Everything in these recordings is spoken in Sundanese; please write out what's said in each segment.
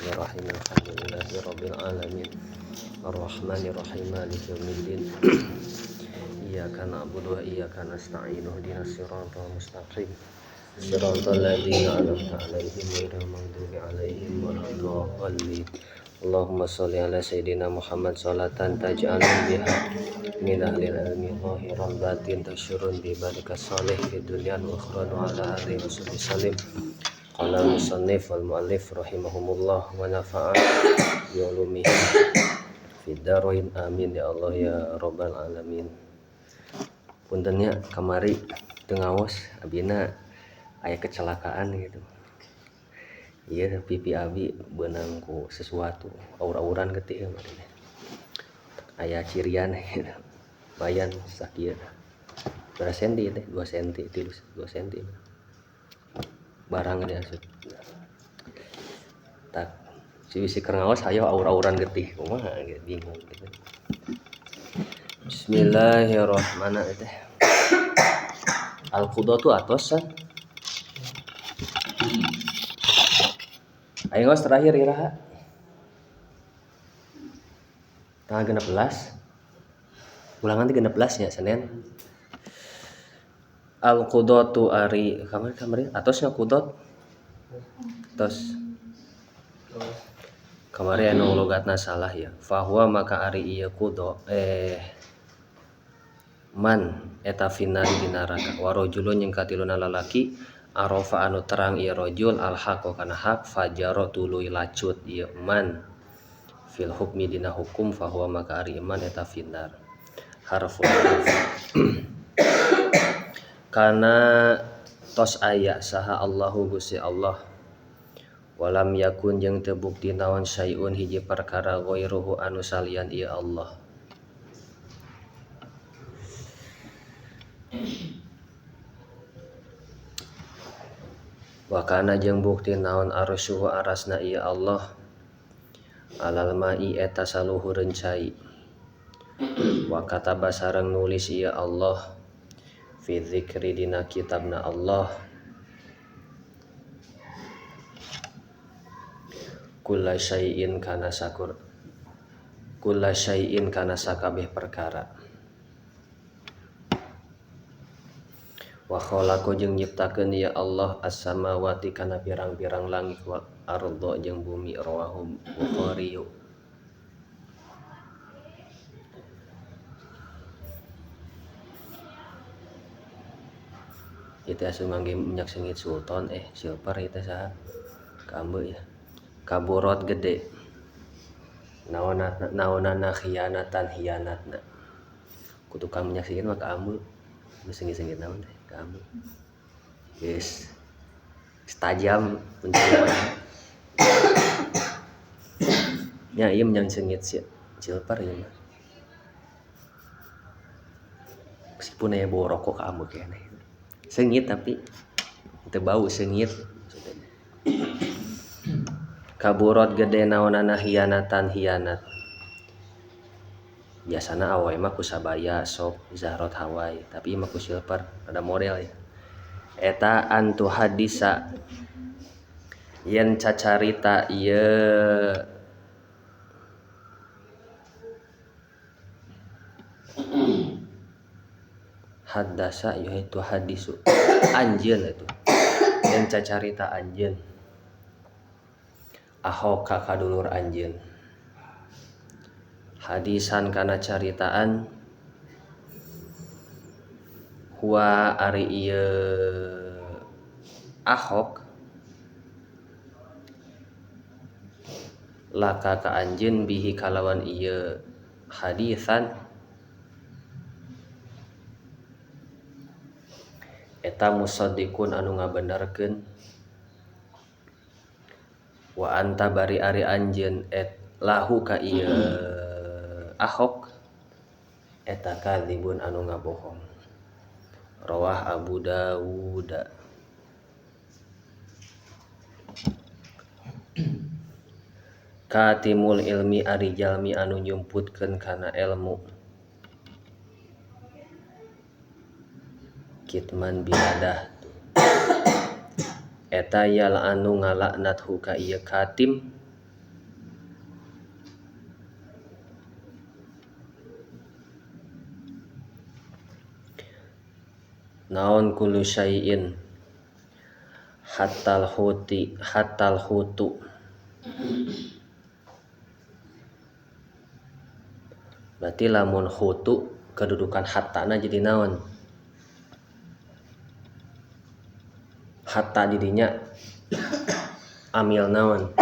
Bismillahirrahmanirrahim. Alhamdulillahirabbil alamin. Arrahmanirrahim. Maliki yaumiddin. Iyyaka na'budu wa iyyaka nasta'in. Ihdinas siratal mustaqim. Siratal ladzina an'amta 'alaihim ghairil maghdubi 'alaihim waladdallin. Allahumma sholli ala sayyidina Muhammad sholatan taj'alun biha min ahlil ilmi zahiran batin tasyurun bi ibadika shalih fid dunya wa ukhra wa ala alihi wa sahbihi salim. Qala musannif wal muallif rahimahumullah wa nafa'a bi ulumihi fid dharain, amin ya Allah ya rabbal alamin. Puntennya kamari teu ngaos abina aya kecelakaan gitu. Iya, pipi abi beunang ku sesuatu, aur-auran getih ya maksudnya. Aya cirian gitu. Lumayan sakieu. Berapa senti teh? 2 senti, 3, 2 senti. Barang diasup. Tak si bisi keur ngaos hayo aur-auran getih kumaha gitu, bingung gitu. Bismillahirrahmanirrahim. Al-qudatu atosan. Ayo ngos terakhir iraha. Tanggal 16. Ulangan teh 16 nya Senin. Al-qudatu ari kamari atosnya qudot. Tos. Kamari anu logatna salah ya. Fahuwa maka ari ieu qudho man eta finari di neraka. Wa rajulun jeung katiluna lalaki arafa anu terang ieu rajul al haqqa kana hak fajaro tuluy lacut ieu man fil hukmi dina hukum fahuwa maka ari man eta finnar harful kana tos aya saha Allahu Gusti Allah walam yakun jeung teu bukti naon syai'un hiji perkara ghairuhu anu salian ieu Allah. Wa kana jeung bukti naon arsyuhu arasna ieu Allah alal ma'i eta saluhureun cai. Wa kataba sareng nulis ieu Allah fi dzikri dina kitabna Allah kulla syai'in kana sakur kulla syai'in kana sakabeh perkara. Wa khalaqa jeung nyiptakeun ya Allah as-samawati kana pirang-pirang langit wal arda jeung bumi rawahu Bukhari. Ieu teh asup ngangge minyak seungit Sultan silver ieu teh saha kaambe ya. Kaburot gede. Naonana khianatan hianatna. Ku tukang minyak seungit mah kaambe. Nu seungit-seungit naon teh kamu geus tajam pencarian nya ieu minyak seungit silver ieu mah meskipun aya bau rokok ka ambeuk keneh seungit tapi teu bau seungit kaburot gede naonana hianatan hianat biasana awe mah ku sabaya sok zahrot Hawaii tapi mah ku silver ada model ya eta antu hadisa yen cacarita ieu hadasa yaitu hadisu anjeun itu yen cacarita anjeun ahoka kadulur anjeun hadisan kana caritaan huwa ari ieu ahok laka ka anjeun bihi kalawan ieu hadisan eta musaddiqun anu ngabenerkeun wa anta bari ari anjeun et lahu ka ieu ahok eta kadzibun anu ngabohong rawah Abu Dawud. Katimul ilmi ari jalmi anu nyumputkeun kana ilmu kitman biladah eta yal anu ngalaknat hu ka ieu katim Naon kullu syai'in hatal huti hatal hutu. Berarti lamun hutu kedudukan hattana jadi naon? Hatta didinya amil naon?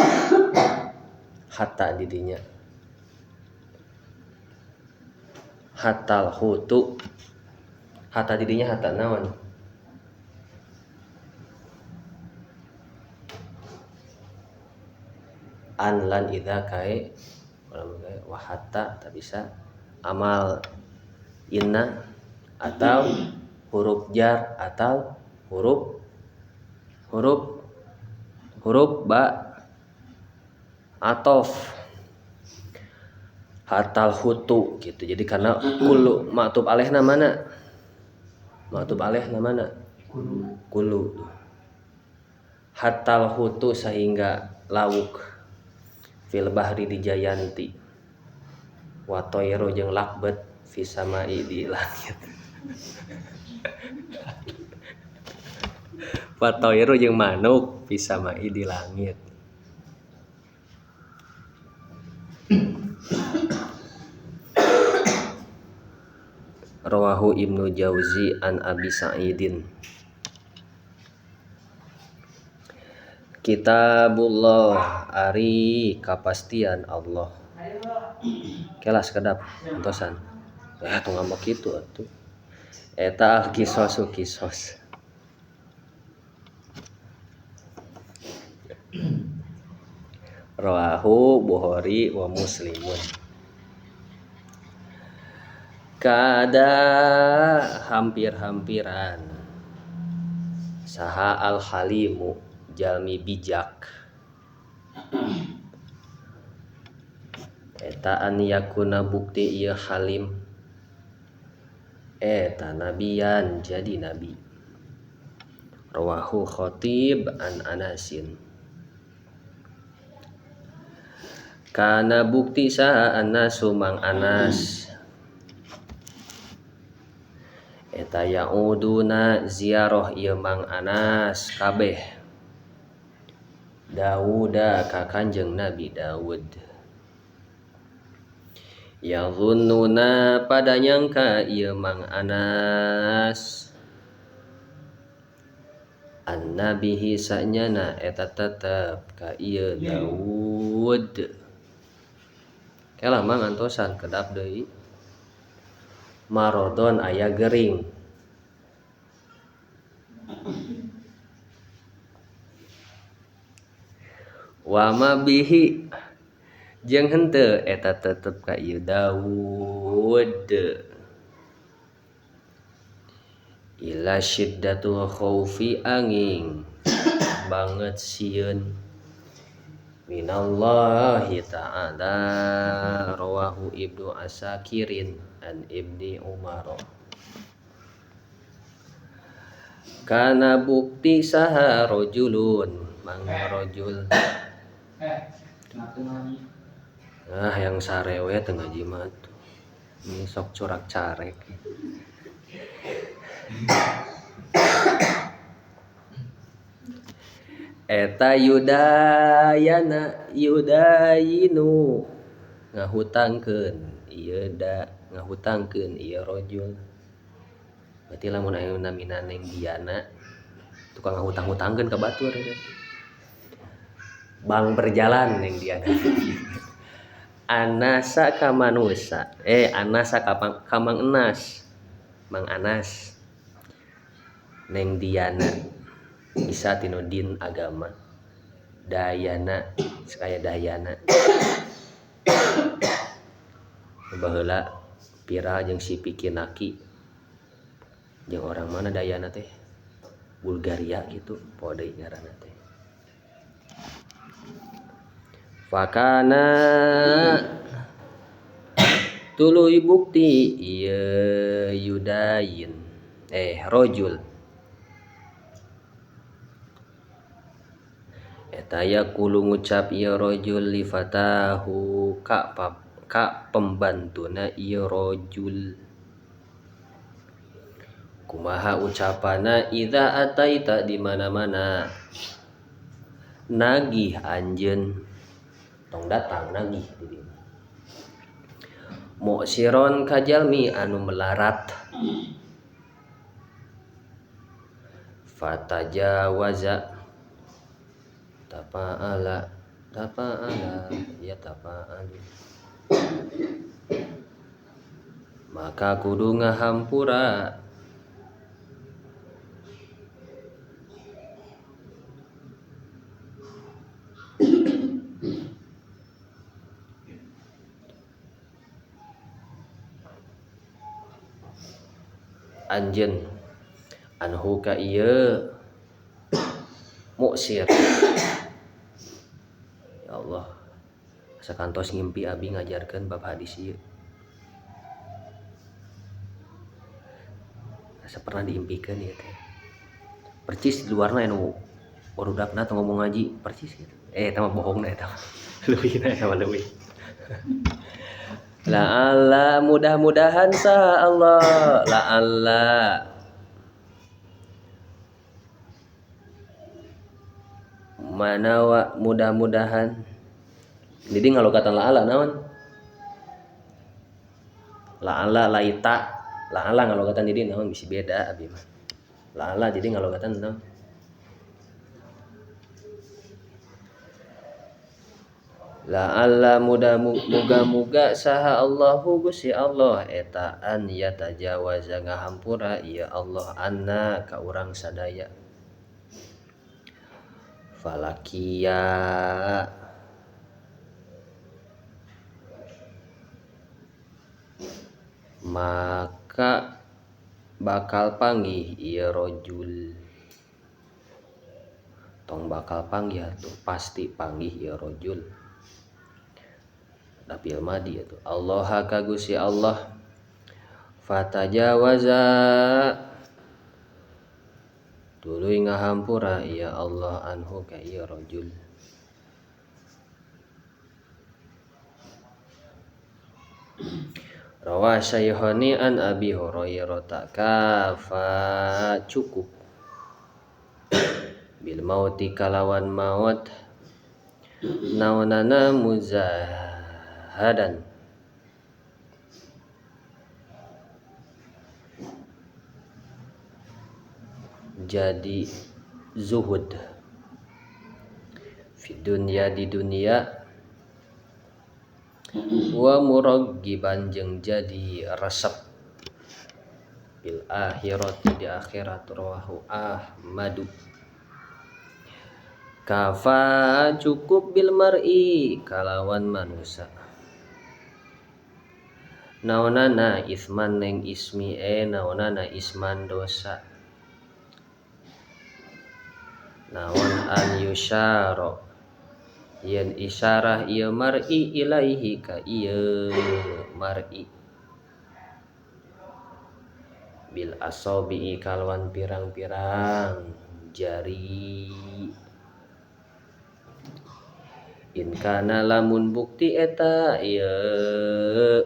Hatta didinya hatal hutu, hatta didinya hatta naon? An lan idza kae wa hatta tak bisa amal inna atau huruf jar atau huruf huruf huruf ba atof hatal hutu gitu. Jadi karena kullu maktub alaihna mana? Maktub alaihna mana? Kullu. Hatal hutu sehingga lauk fil bahri dijayanti wa toiru jeung lakbet fi samai di langit. Wa toiru jeung manuk fi samai di langit. Rawahu Ibnu Jauzi an Abi Sa'idin. Kitabullah ari kapastian Allah. Kelas kedap antosan. Tong ngambek kitu atuh. Eta al-qisasu kisos. Rawahu Bukhari wa Muslimun. Kada hampir-hampiran saha al-halimu jalmi bijak eta an yakuna bukti ieu halim eta nabian jadi nabi. Rawahu Khatib an Anasin. Kana bukti saha anasu mang Anas eta yauduna ziarah ieu mang Anas kabeh Dauda ka Kanjeng Nabi Daud. Yazunnuna pada nyangka ieu mang Anas annabihi sanyana eta tetep ka ieu Daud. Kelah mang antosan kedap deui. Marodon aya gering. Wa ma bihi jeung henteu eta tetep ka ieu Daud. Ila syiddatul khaufi angin banget sieun minallahi ta'ala. Rawahu Ibnu Asakirin an Ibni Umar. Kana bukti saha rajulun mang rajul. Ah yang sarewe teu ngaji mah tuh. Ini sok curak carek. Eta yudayana yudayinu ngahutangkeun ieu da ngahutangkeun ieu rajul. Berarti lamun aya namina Neng Diana tukang ngahutang-hutangkeun ka batur eta. Bang berjalan Neng Diana. Anasa ka manusa, anasa ka Mang Enas. Mang Anas. Neng Diana bisa tinu din agama. Dayana kaya Dayana. Baheula viral jeung si Pikinaki. Jeung orang mana Dayana teh? Bulgaria gitu, poho deui ngaranna teh. Fakana tuluy bukti ieu yudayin rajul eta yaqulu ngucap ieu rajul li fatahu ka pembantuna ieu rajul. Kumaha ucapana idza ataita di mana-mana nagih anjeun tong datang nagih di dieu. Muksiron ka jalmi anu melarat fatajawaza tafa'ala tafa'ala ya tafa'alu maka kudu ngahampura anjeun anhu ka ieu muksir. Ya Allah, sakantos ngimpi abi ngajarkeun bab hadis ieu. Asa pernah diimpikeun ieu teh. Percis di luarna anu barudakna teh ngomong ngaji percis gitu. Eta mah bohongna eta mah. Leuwihna eta mah leuwih. La'alla mudah-mudahan sa Allah la'alla manawa mudah-mudahan. Jadi ngalokatan la'alla naon? La'alla laita la'alla ngalokatan jadi naon bisi beda abi mah. La'alla jadi ngalokatan naon? La'alla mudah muga-muga saha Allahu Gusti Allah eta an yatajawaza ngahampura ieu Allah anna ka urang sadaya. Falakia maka bakal panggih ieu rajul tong bakal panggih atuh pasti panggih ieu rajul dapil madi atuh Allah ka Gusti Allah fatajawaza tuluy ngahampura ya Allah anhu ka ieu rajul. Rawa Syaihani an Abi Hurairah kafa cukup bil mauti kalawan maut naonana muzahadan jadi zuhud fi dunya di dunia wa muraggiban jeung jadi resep bil akhirati di akhirat rawahu Ahmadu. Kafa cukup bil mar'i kalawan manusia naonana isman neng ismi naonana isman dosa naon an yusyara yen isyarah ieu mar'i ilaihi ka ieu mar'i bil asabi kalawan pirang-pirang jari in kana lamun bukti eta ieu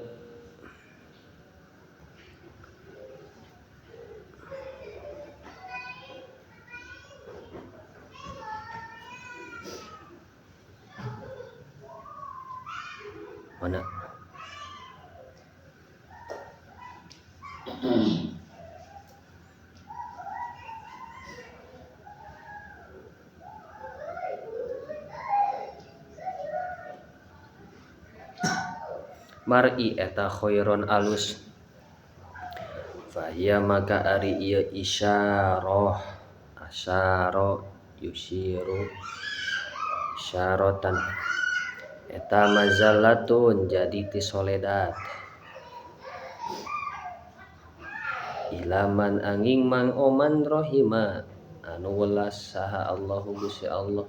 mana mar'i eta khairon alus fahiya maka ari ieu isyarah asyara yusiru isyaratan eta mazallatun jadi ti soledat ilaman angin mang oman rohima anu welas saha Allahu Gusti Allah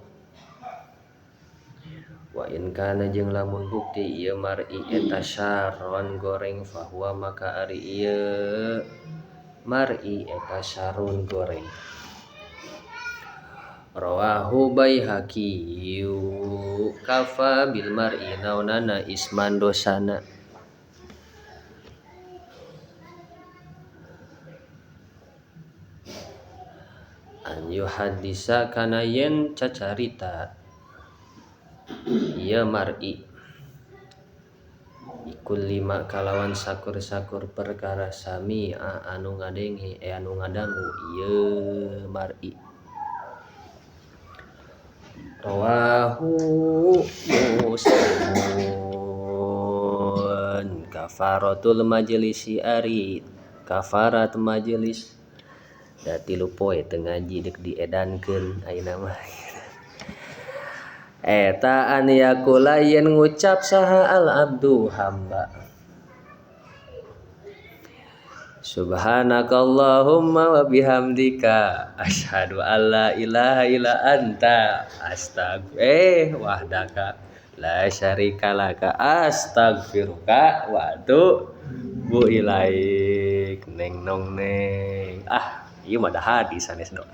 wa in kana jeung lamun bukti ieu mar'i eta syarron goreng fahuwa maka ari ieu mar'i eta syarrun goreng. Rawahu Baihaqi kafa bil mar'i naonana isman dosana. An yuhaddisa kana yen cacarita ieu mar'i ikulli ma kalawan sakur-sakur perkara sami'a anu ngadenge anu ngadangu ieu mar'i. Rawahu Muslimun. Kafaratul majlisi ari kafarat majelis da tilu poe teu ngaji deuk diedankeun ayeuna mah. Eta an yaqula yen ngucap saha al abdu hamba subhanakallahumma wa bihamdika asyhadu alla ilaha illa anta astaghfiruka wahdaka la syarika laka astaghfiruka wa atubu ilaik. Neng nong neng ah ieu mah da hadis sanes doa.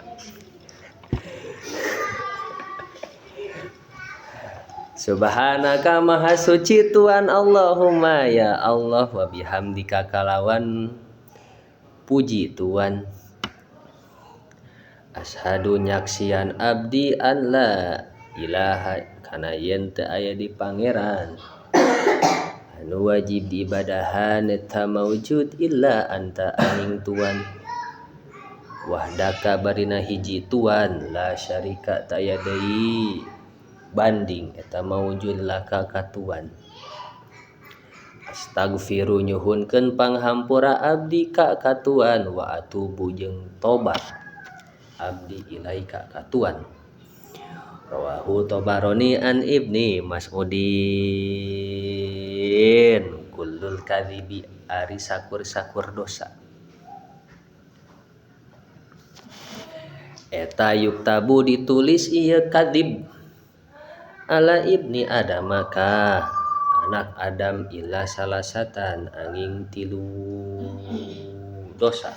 Subhanaka maha suci Tuhan Allahumma ya Allah wa bihamdika kalawan puji Tuhan. Asyhadu nyaksian abdi an la ilaha kana yen teu aya di pangeran anu wajib diibadahan eta maujud illa anta aning Tuhan. Wahdaka barina hiji Tuhan la syarika ta aya deui banding eta maujud laka ka Tuhan. Astagfiru nyuhunkeun panghampura abdi ka ka Tuhan wa atubu jeung tobat abdi ilaika ka Tuhan. Rawahu Tabarani an Ibni Mas'udin. Kullul kadzibi ari sakur-sakur dosa eta yuktabu ditulis ieu kadzib ala ibni Adam maka anak Adam illa salasatan angin tilu dosa.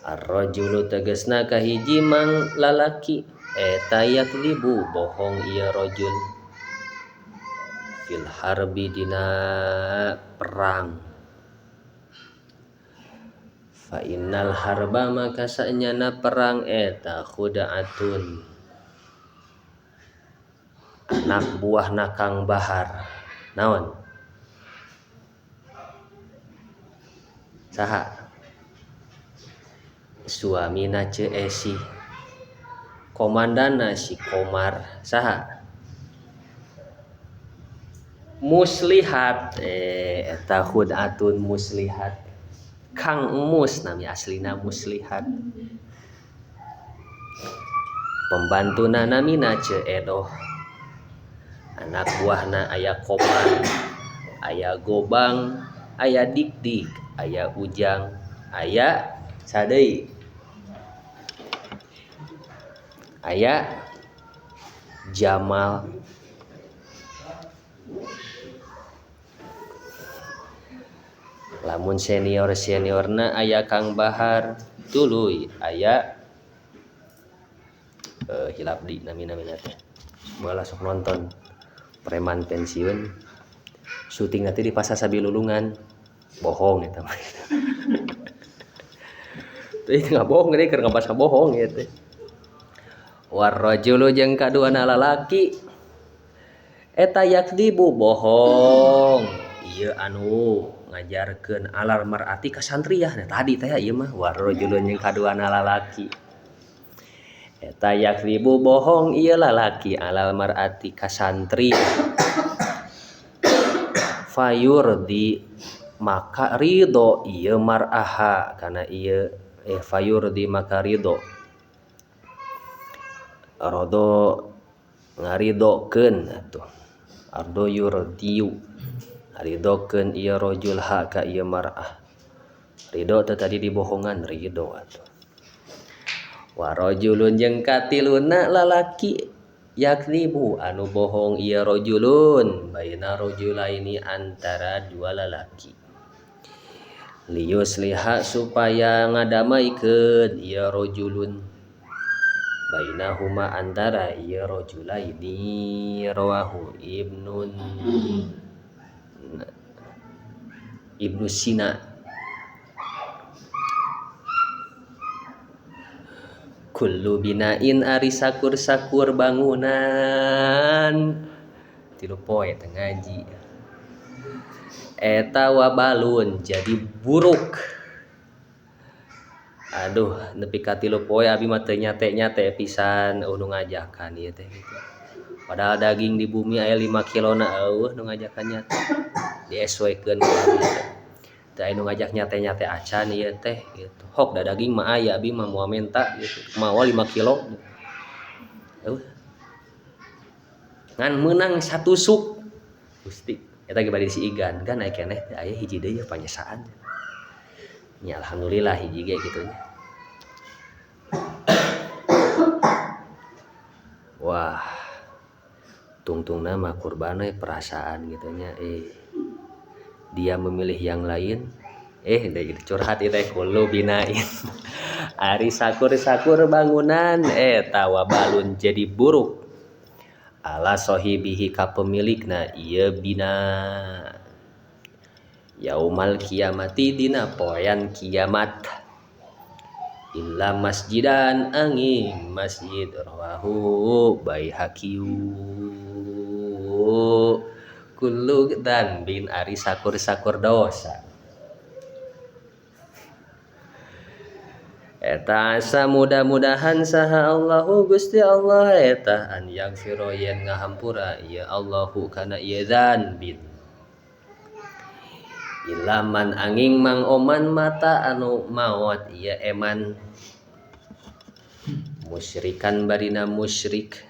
Ar-rajulu tegasna kahiji mang lalaki eta yaklibu bohong ieu rajul fil harbi dina perang. Fa innal harba maka sanyana perang eta khuda'atun anak buah Kang Bahar. Naon? Saha? Suamina Ceu Esi. Komandana si Komar. Saha? Muslihat. Eta khud'atun muslihat. Kang Emus nami aslina Muslihat. Pembantuna namina Ceu Edoh. Anak buahna aya Komar, aya Gobang, aya Dikdik, aya Ujang, aya sadeuy, aya Jamal. Lamun senior-seniorna aya Kang Bahar, tuluy aya hilap di nami-namina teh. Baheula sok nonton preman pensiun syuting nanti di pasar Sabilulungan. Bohong eta mah. Teu nggak bohong deui keur ngabas bohong ieu teh. Warrajulu jeung kaduana lalaki eta yakdibu bohong ieu anu ngajarkeun alar mar'ati ka santriah. Nah tadi teh ieu mah warrajulu jeung kaduana lalaki eta yakdibu bohong ieu lalaki alal mar'ati ka santri. Fayurdi maka ridho ieu mar'aha kana ieu fayurdi maka ridho rodo ngaridokeun atuh ardo yurdiu ngaridokeun ieu rajul ha ka ieu mar'ah. Ridho teh tadi dibohongan ridho atuh. Wa rajulun jeung katiluna lalaki yakdzibu anu bohong ieu rajulun baina rajulaini antara dua lalaki. Liyusliha supaya ngadamaikeun ieu rajulun bainahuma antara ieu rajulaini. Rawahu Ibnu Sina. Kullu binain ari sakur-sakur bangunan 3 poe teh ngaji eta wabalun jadi buruk. Aduh nepi ka 3 poe abi mah teu nyate-nyate pisan nu ngajakan ieu teh gitu. Padahal daging di bumi aya 5 kilona eueuh nu ngajakan nyate di SW-keun ku abi teh. Teu aya nu ngajak nyate-nyate acan ieu teh gitu. Hok da daging mah aya abi mah moal menta gitu. Mawa 5 kilo. Eueuh. Ngan meunang satusuk. Gusti eta ge bari si Igan kan aya keneh teh aya hiji deui panyesaan. Ya alhamdulillah hiji ge kitu nya. Wah. Tungtungna mah kurban we perasaan gitu nya. Dia memilih yang lain. Deui curhat ieu teh kullu binain. Ari sakur-sakur bangunan eta wabalun jadi buruk. Ala sahibihi ka pemilikna ieu bina. Yaumal kiamati dina poean kiamat. Illa masjidan angin masjid rawahu Baihaqi. Kullu dzanbin ari sakur-sakur dosa. Eta asa mudah-mudahan saha Allahu Gusti Allah eta an yaghfira yen ngahampura ya Allahu kana ieu dzanbin. Ilaman angin mang oman mata anu maot ieu eman musyrikan barina musyrik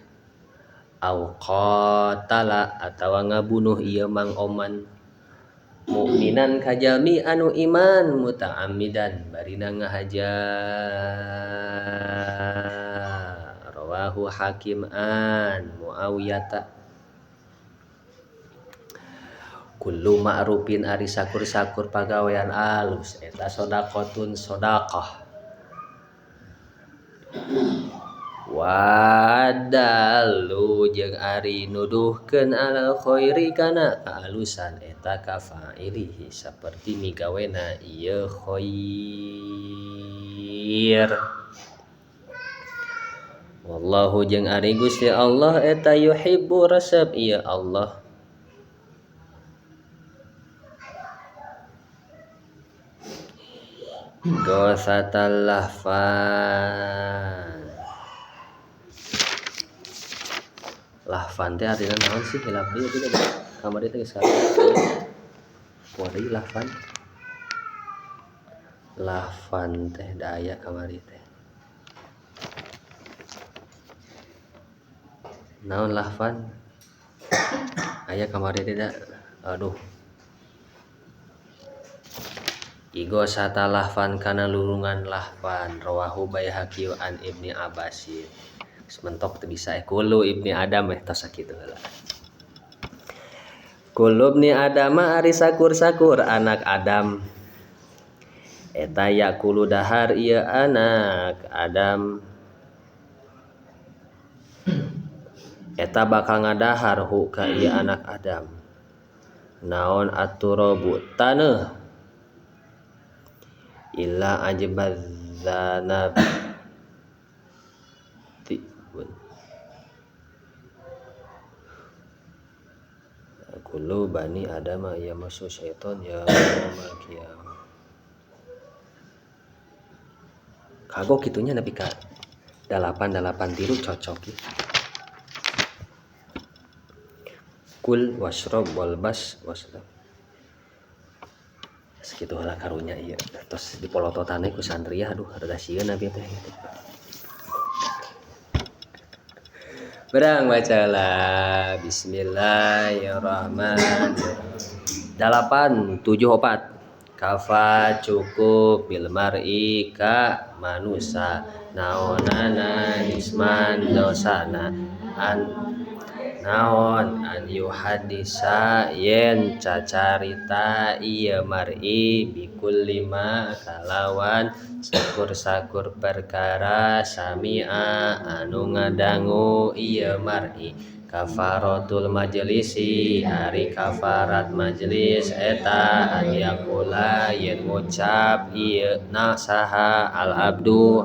au qatala atawa ngabunuh ieu mang oman mukminan kajalmi anu iman muta'ammidan barina ngahaja rawahu Hakim an Muawiyah. Kullu ma'rufin ari sakur-sakur pagawean alus eta sedaqatun sedaqah. Wadalu jeung ari nuduhkeun alal khairi kana kaalusan eta kafailihi saperti migawena ieu khair. Wallahu jeung ari Gusti Allah eta yuhibbu resep ieu Allah. Ghasatal lahfan. Lahfan teh artinya naon sih? Hilap deui teh kamari teh geus kuat deui lahfan. Lahfan teh da aya kamari teh. Naon lahfan? Aya kamari teh da. Aduh. Igosata lahfan kana lurungan lahfan rawahu Baihaqi an Ibni Abbasin. Mentok teu bisa kullu Ibni Adam tos sakitu heula. Kullu Ibni Adam ari sakur-sakur anak Adam. Eta yakulu dahar ieu anak Adam. Eta bakal ngadahar hu ka ieu anak Adam. Naon aturabu taneuh illa ajbadzanab kullu bani adama ya masu syaiton ya yaumal qiyamah. Kagok kitunya nepi ka 883 cocok ya. Kul wasrob wal bas wasrob. Segitu heula karunya ieu. Tos dipolototane ku santri aduh rada sieun abi teh gitu. Berang bacalah bismillahirrahmanirrahim. 874 kafa cukup bil mar'i ka manusa naonana isman dosana an naon an yuhadisa yen cacarita ieu mar'i bikulli ma kalawan sakur-sakur perkara sami'a anu ngadangu ieu mar'i kafaratul majlisi ari kafarat majlis eta an yaqula yen ngucap ieu nasaha al abdu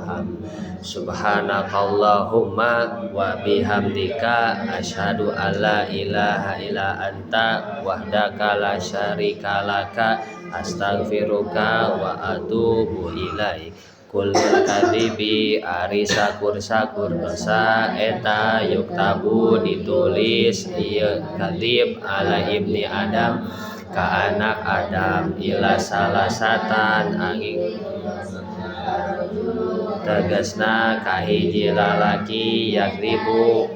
Subhanakallahumma wa bihamdika asyhadu alla ilaha illa anta wahdaka la syarika laka astaghfiruka wa atubu ilaik. Kullu kadibi ari sakur-sakur dosa eta yuktabu ditulis ieu kadib ala ibni Adam ka anak Adam ila salasatan angin tegasna kahiji lalaki yakribu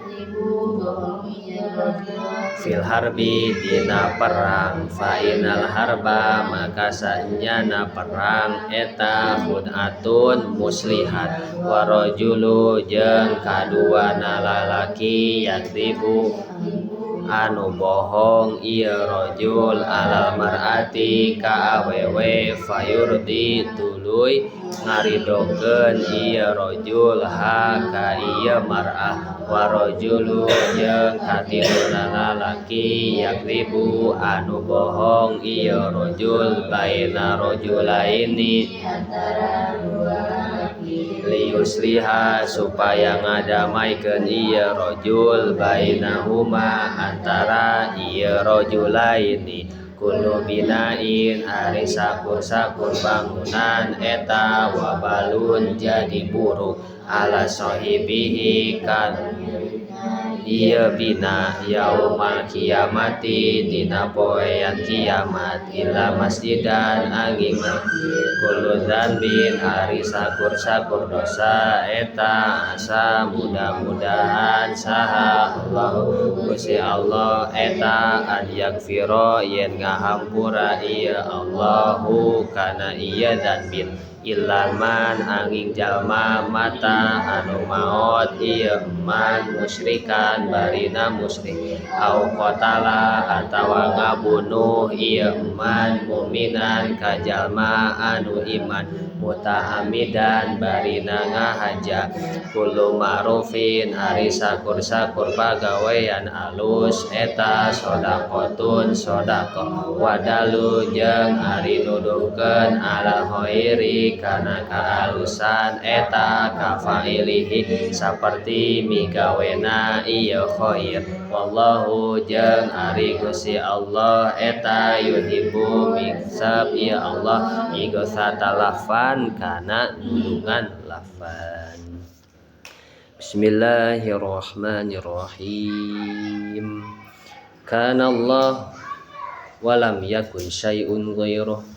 fil harbi dina perang fa inal harba maka sanyana perang eta khud'atun muslihat wa rajulu jeung kaduana lalaki yakribu anu bohong ieu rajul alal mar'ati ka awewe fayurdi tuluy ngaridokeun ieu rajul ha ka ieu mar'ah wa rajulu jeung katiluna lalaki yakribu anu bohong ieu rajul baina rajulaini antara dua lalaki liyusliha supaya ngadamaikeun ieu rajul bainahuma antara ieu rajulaini kullu binain ari sakur-sakur bangunan eta wabalun jadi buruk ala sahibihi kan ieu bina yaumal kiamati dina poean kiamat illa masjidan angin kullu dzanbin ari sakur-sakur dosa eta asa mudah-mudahan saha Allah Gusti Allah eta an yaghfira yen ngahampura ieu Allahu kana ieu dzanbin ilaman angin jalma mata anu maot ieu man musyrikan barina musyrik au qatala atawa ngabunuh ieu man mukminan ka jalma anu iman muta'amidan barina ngahaja kullu ma'rufin ari sakur-sakur pagawean alus eta shadaqatun shadaqah wadalu jeung ari nuduhkeun ala khairi kana kaalusan eta kafailihi saperti migawena ieu khair wallahu jeung ari Gusti Allah eta yuhibbu miksab ieu Allah igosata lafan kana nulungan lafan. Bismillahirrahmanirrahim. Kana Allah walam yakun syai'un ghairuh.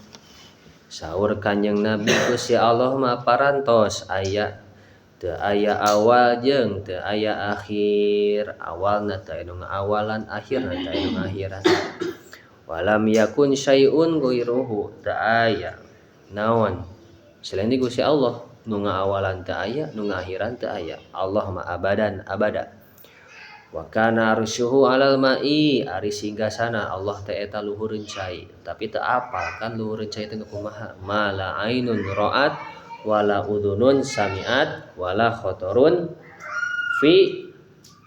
Saur Kanjeng Nabi Gusti Allah mah parantos aya teu aya awal jeung teu aya akhir. Awalna teu aya nu ngaawalan, akhirna teu aya nu ngakhiran. Walam yakun syai'un ghairuhu teu aya naon selain di Gusti Allah nu ngaawalan teu aya, nu ngakhiran teu aya. Allah mah abadan abada. Wa kana arsyuhu alal ma'i ari singgasana Allah teh eta luhureun cai tapi teu apal kan luhureun cai teh kumaha mala ainun ra'at wala udhunun sami'at wala khatarun fi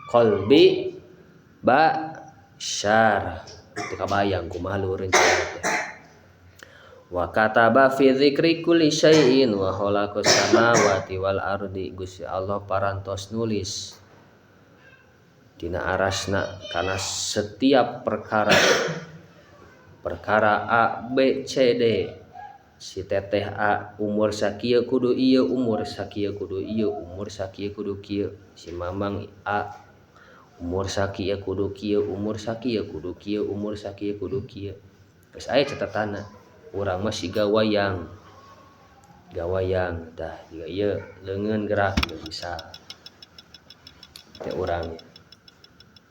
qalbi bashar teu kabayang kumaha luhureun cai teh. Wa kataba fi dzikri kulli syai'in wa khalaqas samawati wal ardi Gusti Allah parantos nulis dina arasna kana setiap perkara perkara A B C D si teteh A umur sakieu kudu ieu umur sakieu kudu ieu umur sakieu kudu kieu si mamang A umur sakieu kudu kieu umur sakieu kudu kieu umur sakieu kudu kieu geus aya catatanna urang mah siga wayang gawayang tah jiga ieu leungeun gerak ieu bisa teh urang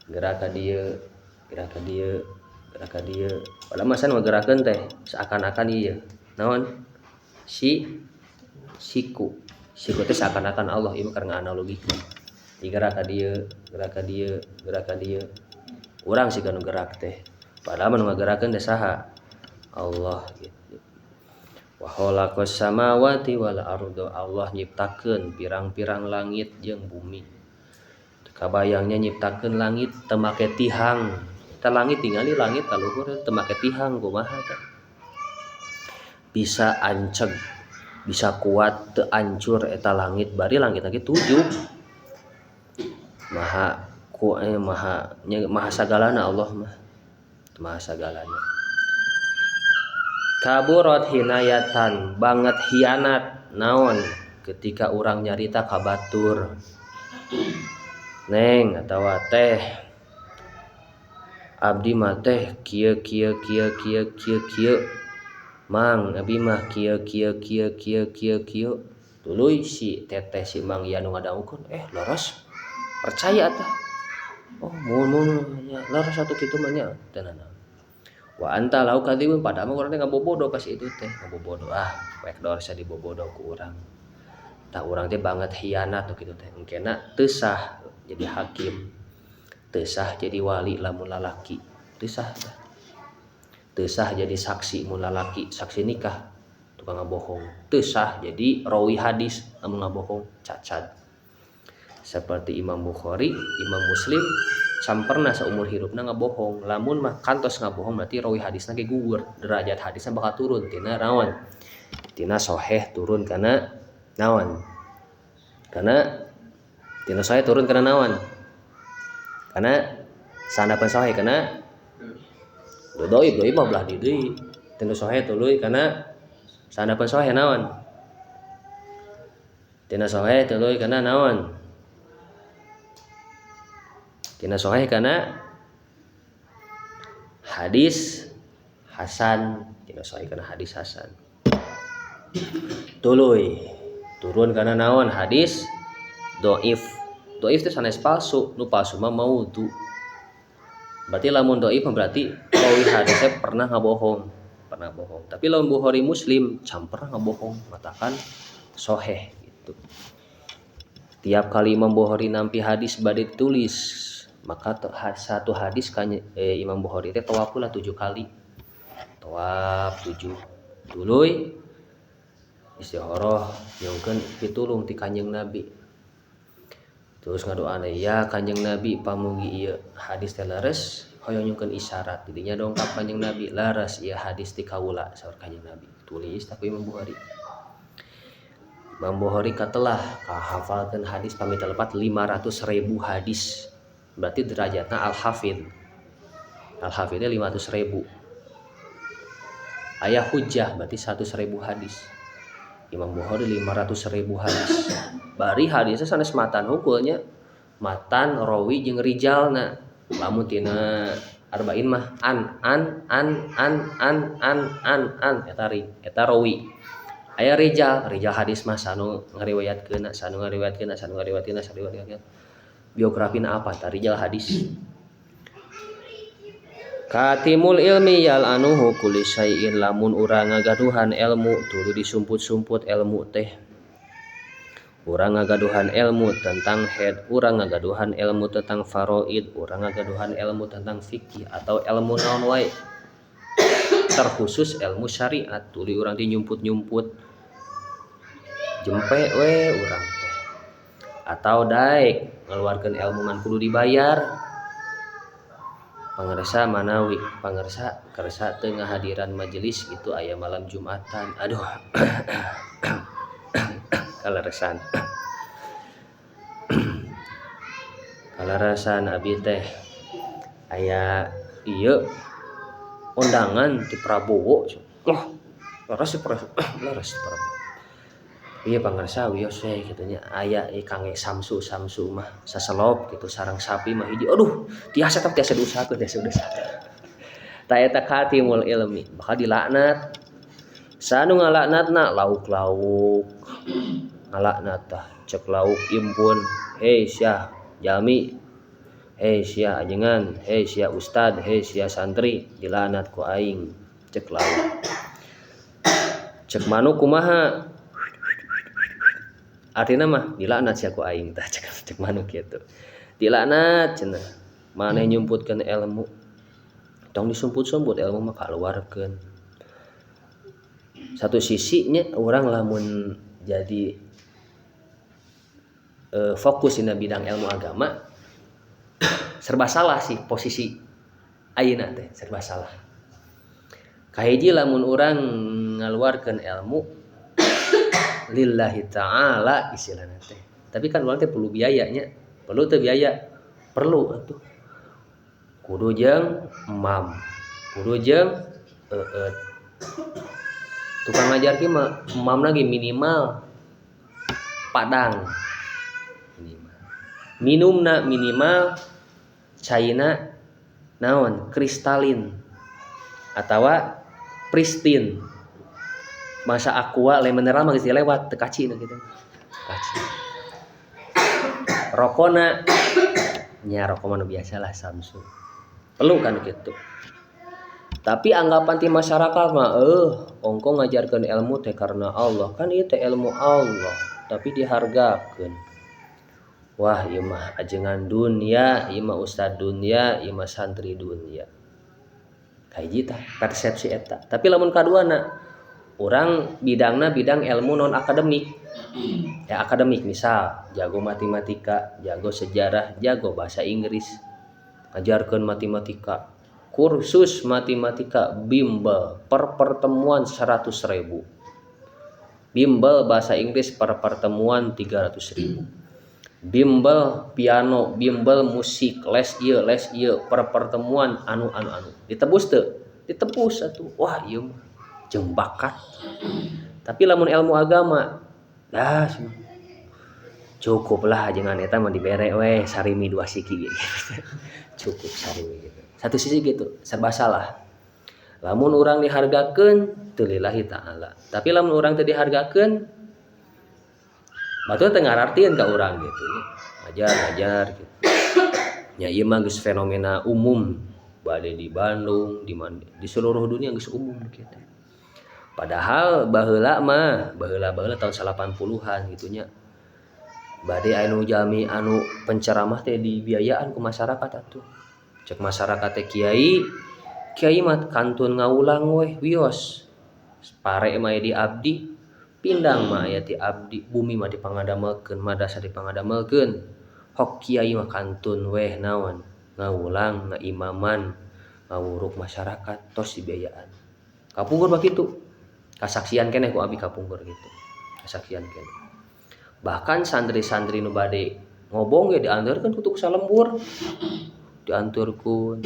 gerak ka dieu gerak ka dieu gerak ka dieu padahal mah ngagerakeun teh seakan-akan ieu naon si siku siku teh seakan-akan Allah ieu mah karena analogikeun digerak ka dieu gerak ka dieu gerak ka dieu urang siga nu gerak teh padahal mah nu ngagerakeun teh saha Allah gitu. Wa khalaqas samawati wal arda Allah nyiptakeun pirang-pirang langit jeung bumi. Kabayangnya nyiptakeun langit teu make tihang. Eta langit tingali langit ka luhur teu make tihang kumaha teh. Bisa anceg, Bisa kuat teu ancur eta langit bari langit lagi 7. Maha ku maha nya maha sagalana Allah mah. Maha sagalana. Kaburot hinayatan banget hianat naon ketika urang nyarita ka batur. Neng atawa teh abdi mah teh kieu kieu kieu kieu kieu kieu. Mang abdi mah kieu kieu kieu kieu kieu kieu. Tuluy si teteh si Mang ieu nu ngadangukeun leres percaya tah. Oh mun nya leres atuh kitu mah nya teu nanaon. Wa anta lau kadzibun padahal mah urang teh ngabobodo pas itu teh ngabobodo ah wek dor sia dibobodo ku urang. Tah urang teh banget hianat tuh kitu teh engkena teu sah jadi hakim. Teu sah jadi wali lamun lalaki. Teu sah tah. Teu sah jadi saksi mun lalaki, saksi nikah tukang ngabohong. Teu sah jadi rawi hadis lamun ngabohong cacat. Seperti Imam Bukhari, Imam Muslim can pernah saumur hirupna ngabohong. Lamun mah kantos ngabohong berarti rawi hadisna ge gugur, derajat hadisna bakal turun tina naon? Tina sahih turun kana naon? Kana tina sahih turun kana naon? Kana sanapan sahih kana dhaif, dhaif mah belah di deui. Tina sahih tuluy kana sanapan sahih naon? Tina sahih tuluy kana naon? Tina sahih kana hadis hasan, tina sahih kana hadis hasan. Tuluy turun kana naon hadis dhaif. Dhaif teh sanes palsu, nu palsu mah maudhu. Berarti lamun dhaif mah berarti rawi hadisnya pernah ngabohong, pernah bohong. Tapi lamun Bukhari Muslim can pernah ngabohong, matakan sahih gitu. Tiap kali Imam Bukhari nampi hadis bade ditulis, maka satu hadis Imam Bukhari teh tawaf pula 7 kali. Tawaf 7. Tuluy istikharah nyungkeun pitulung ti Kanjeng Nabi. Terus ngadoana ya Kanjeng Nabi pamugi ieu hadis teh leres hoyong nyungkeun isyarat. Didinya dongkap Kanjeng Nabi leres ieu hadis ti kaula saur Kanjeng Nabi. Tulis tapi Imam Bukhari. Imam Bukhari katelah kahafalkeun hadis pamit lepat 500.000 hadis. Berarti derajatna al-hafidh. Al-hafidhnya 500.000. Aya hujjah berarti 100.000 hadis. Imam Bukhari 500.000 hadis. Bari hadisnya sanes matan hukulnya. Matan rawi jeung rijalna. Lamun tina arba'in mah an an an an an an an an eta ri, eta rawi. Aya rijal, rijal hadis mah sanu ngariwayatkeun, sanu ngariwayatkeun, sanu ngariwayatkeun, sanu ngariwayatkeun. Biografina apa? Ta rijal hadis. Katimul ilmi yal anuhu kulli syai'in lamun urang ngagaduhan ilmu tuluy disumput-sumput ilmu teh. Urang ngagaduhan ilmu tentang haid, urang ngagaduhan ilmu tentang faraid, urang ngagaduhan ilmu tentang fikih atau ilmu naon wae. Terkhusus ilmu syariat tuluy urang teh nyumput-nyumput. Jempe we urang teh. Atau daek ngeluarkeun ilmu ngan kudu dibayar. Pangersa manawi, pangersa kersa teu ngahadiran majelis itu aya malam Jumatan. Aduh. Kaleresan. Kaleresan abi teh aya ieu undangan ti Prabowo. Loh, leres si Prabowo. Leres si Prabowo. Iya pangersa wios we kitu nya aya kangge samsu-samsu mah saselop gitu sarang sapi mah hiji. Aduh, tiasa tapi tiasa diusahakeun, tiasa diusahakeun. Ta eta katimul ilmi bakal dilaknat. Sanu ngalaknatna lauk-lauk. Ngalaknat tah cek lauk impun. Hei sia jalmi. Hei sia ajengan, hei sia ustad, hei sia santri dilaknat ku aing cek lauk. Cek manuk kumaha? Artinya mah dilaknat sia ku aing tah cek manuk kitu. Dilaknat cenah. Maneh nyumputkeun ilmu. Tong disumput-sumput ilmu mah kaluarkeun. Satu sisinya orang lamun jadi fokus dina bidang ilmu agama serba salah sih posisi ayeuna teh serba salah. Kahiji lamun urang ngaluarkeun ilmu Lillahi ta'ala istilahna teh. Tapi kan urang teh perlu biayanya. Perlu teu biaya? Perlu atuh. Kudu jeung emam, kudu jeung eueut. Tukang ngajar ki mah emam lagi minimal padang. Minimal. Minumna minimal caina naon? Kristalin atawa pristine. Masa aqua le mineral mah geus dilewat teu kaci kitu. Kaci. Rokona nya rokok mah nu biasa lah Samsu. Perlu kan gitu. Tapi anggapan ti masyarakat mah ongko ngajarkeun ilmu teh karena Allah. Kan ieu teh ilmu Allah, tapi dihargakeun. Wah, ieu mah ajengan dunia, ieu mah ustad dunia, ieu mah santri dunia. Kahiji tah persepsi eta. Tapi lamun kaduana urang bidangna bidang ilmu non akademik. Ya akademik misal jago matematika, jago sejarah, jago bahasa Inggris. Ngajarkeun matematika, kursus matematika bimbel per pertemuan 100.000. Bimbel bahasa Inggris per pertemuan 300.000. Bimbel piano, bimbel musik, les ieu per pertemuan anu anu anu. Ditebus teu? Ditebus atuh. Wah, ieu mah jeung bakat. Tapi lamun ilmu agama, dah cukuplah jangan eta mah dibere we sarimi dua siki gitu. Cukup sarimi gitu. Satu sisi gitu, serba salah. Lamun urang dihargakeun teu lillahi ta'ala. Tapi lamun urang teu dihargakeun batur teu ngarartieun ka urang gitu ya. Ngajar-ngajar gitu. Nya ieu mah geus fenomena umum bade di Bandung, di mana, di seluruh dunia geus umum gitu. Padahal baheula mah, baheula-baheula tahun 80-an gitu nya. Bade anu jalmi anu penceramah teh dibiayaan ku masyarakat atuh. Cek masyarakat teh kiai, kiai mah kantun ngawulang weh wios. Pare mah di abdi, pindang mah aya ti abdi, bumi mah dipangadamelkeun, madrasah dipangadamelkeun. Hok kiai mah kantun weh naon, ngawulang, ngaimaman, ngawuruk masyarakat tos dibiayaan. Kapungkur mah kitu. Kasaksian keneh ku abi kapungkur gitu. Kasaksian keneh. Bahkan santri-santri nu bade ngobong ge diantarkeun ku tukang lembur. Dianturkeun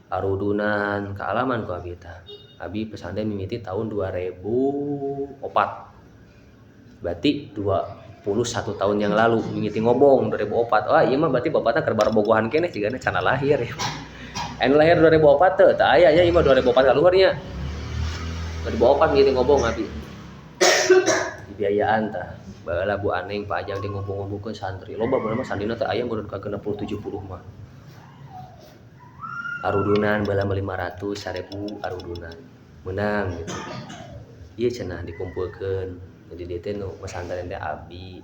arudunan kaalaman ku abi tah. Abi pesantren mimiti tahun 2004. Berarti 21 tahun yang lalu mimiti ngobong 2004. Wah, ieu mah berarti bapakna keur barobogohan keneh jigana cana lahir ya. Anu lahir 2004 teu, teu aya nya ieu mah 2004 kaluar nya. 2004 mimiti ngobong abi. Dibiayaan tah. Baheula Bu Aneng Pak Ajang teh ngumpul-ngumpulkeun santri. Loba baheula mah santrina teh aya meureun ka 60 70 mah. Arudunan baheula mah 500 1000 arudunan. Meunang gitu. Ieu cenah dikumpulkeun. Jadi dia teh nu pesantren teh abi,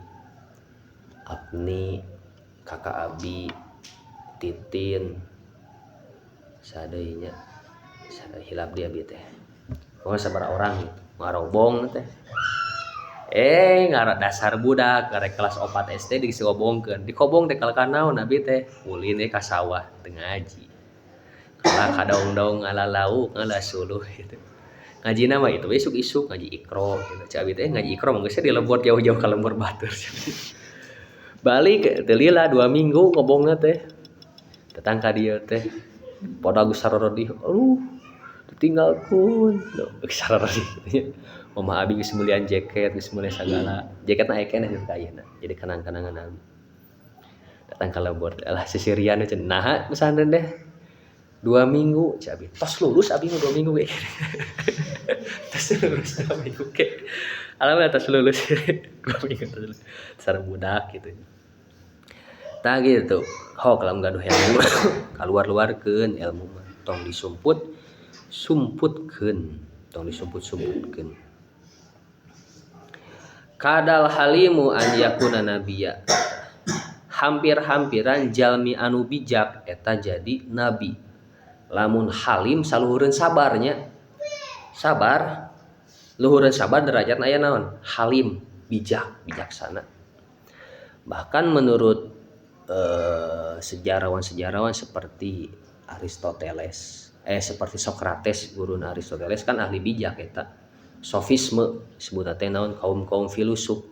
Abni, kakak abi, Titin, sadeunya hilap dia abi teh. Pokoknya sabaraha orang gitu. Ngarobong teh. Ngarak dasar budak karek kelas 4 SD dikobongkeun. Dikobong teh kalahka naon abi teh? Ulin ka sawah teu ngaji. Kalah kadaung-daung ngala lauk, ngala suluh gitu. Ngajina mah itu isuk-isuk ngaji Iqro gitu. Cek abi teh ngaji Iqro mah geus dilebot jauh-jauh ka lembur batur. Balik teu lila 2 minggu ngobongna teh. Datang ka dieu teh. Poda geus sarorodih. Aduh, ditinggalkeun. Duh, geus sarorodih. Mama abi geus meulian jaket, geus meulian sagala. Jaketna aya keneh ka ayeuna. Jadi kenang-kenangan abi. Datang ka lembur, alah sisirian cenah. Naha pesantren teh? 2 minggu cek abi. Tos lulus abi mah 2 minggu ge. Tos lulus 2 minggu ge. Alhamdulillah tos lulus. 2 minggu tos lulus. Sareng budak gitu. Tah gitu. Hok lamun gaduh ilmu kaluar-luarkeun ilmu mah. Tong disumput, sumputkeun. Tong disumput-sumputkeun. Kadal halimu an yakuna nabiyya. Hampir-hampiran jalmi anu bijak eta jadi nabi. Lamun halim saluhureun sabarnya. Sabar, luhureun sabar derajatna aya naon? Halim, bijak, bijaksana. Bahkan menurut sejarawan-sejarawan seperti Aristoteles, seperti Sokrates, guru Aristoteles kan ahli bijak eta. Sofisme sebutna teh naon kaum-kaum filosof.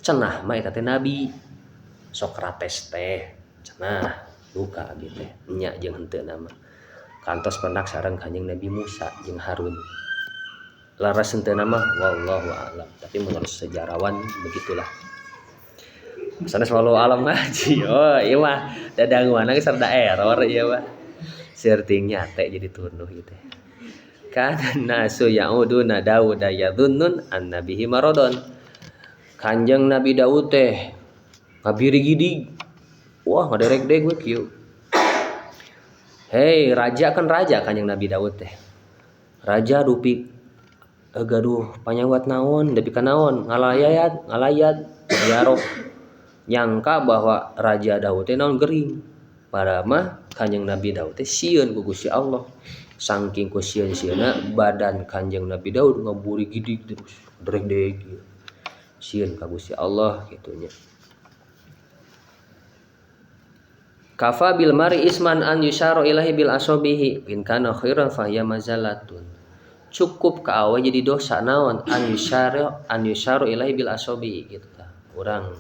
Cenah mah eta teh nabi. Sokrates teh cenah duka abdi teh nya jeung henteu mah. Kantos pendak sareng Kanjeng Nabi Musa jeung Harun. Laras henteu mah wallahu a'lam. Tapi menurut sejarawan begitulah. Sanes wallahu a'lam ngaji. Oh, ieu mah dadanguanna geus rada error ieu mah. Seurting nyate jadi tunduh ieu teh. Kana nasu ya'uduna Dauda yadhunnun anna bihi maradon. Kanjeng Nabi Daud teh ngabirigidig. Wah, ngaderek-deg we kieu. Hei, raja kan raja Kanjeng Nabi Daud teh. Raja dupi gaduh panyawat naon, dupi ka naon, ngalayat, ngalayat, ziarah. Nyangka bahwa Raja Daud teh naon gering. Padahal mah Kanjeng Nabi Daud teh sieun ku Gusti Allah. Saking ku sieun-sieunna badan Kanjeng Nabi Daud ngaburigidig terus, derek-deg. Sieun ka Gusti Allah kitu nya. Kafa bil mari isman an yusharu ilahi bil asobihi in kana khairan fa hiya mazalatun. Cukup ka awe jadi dosa naon an yusharu ilahi bil asobihi gitu tah. Urang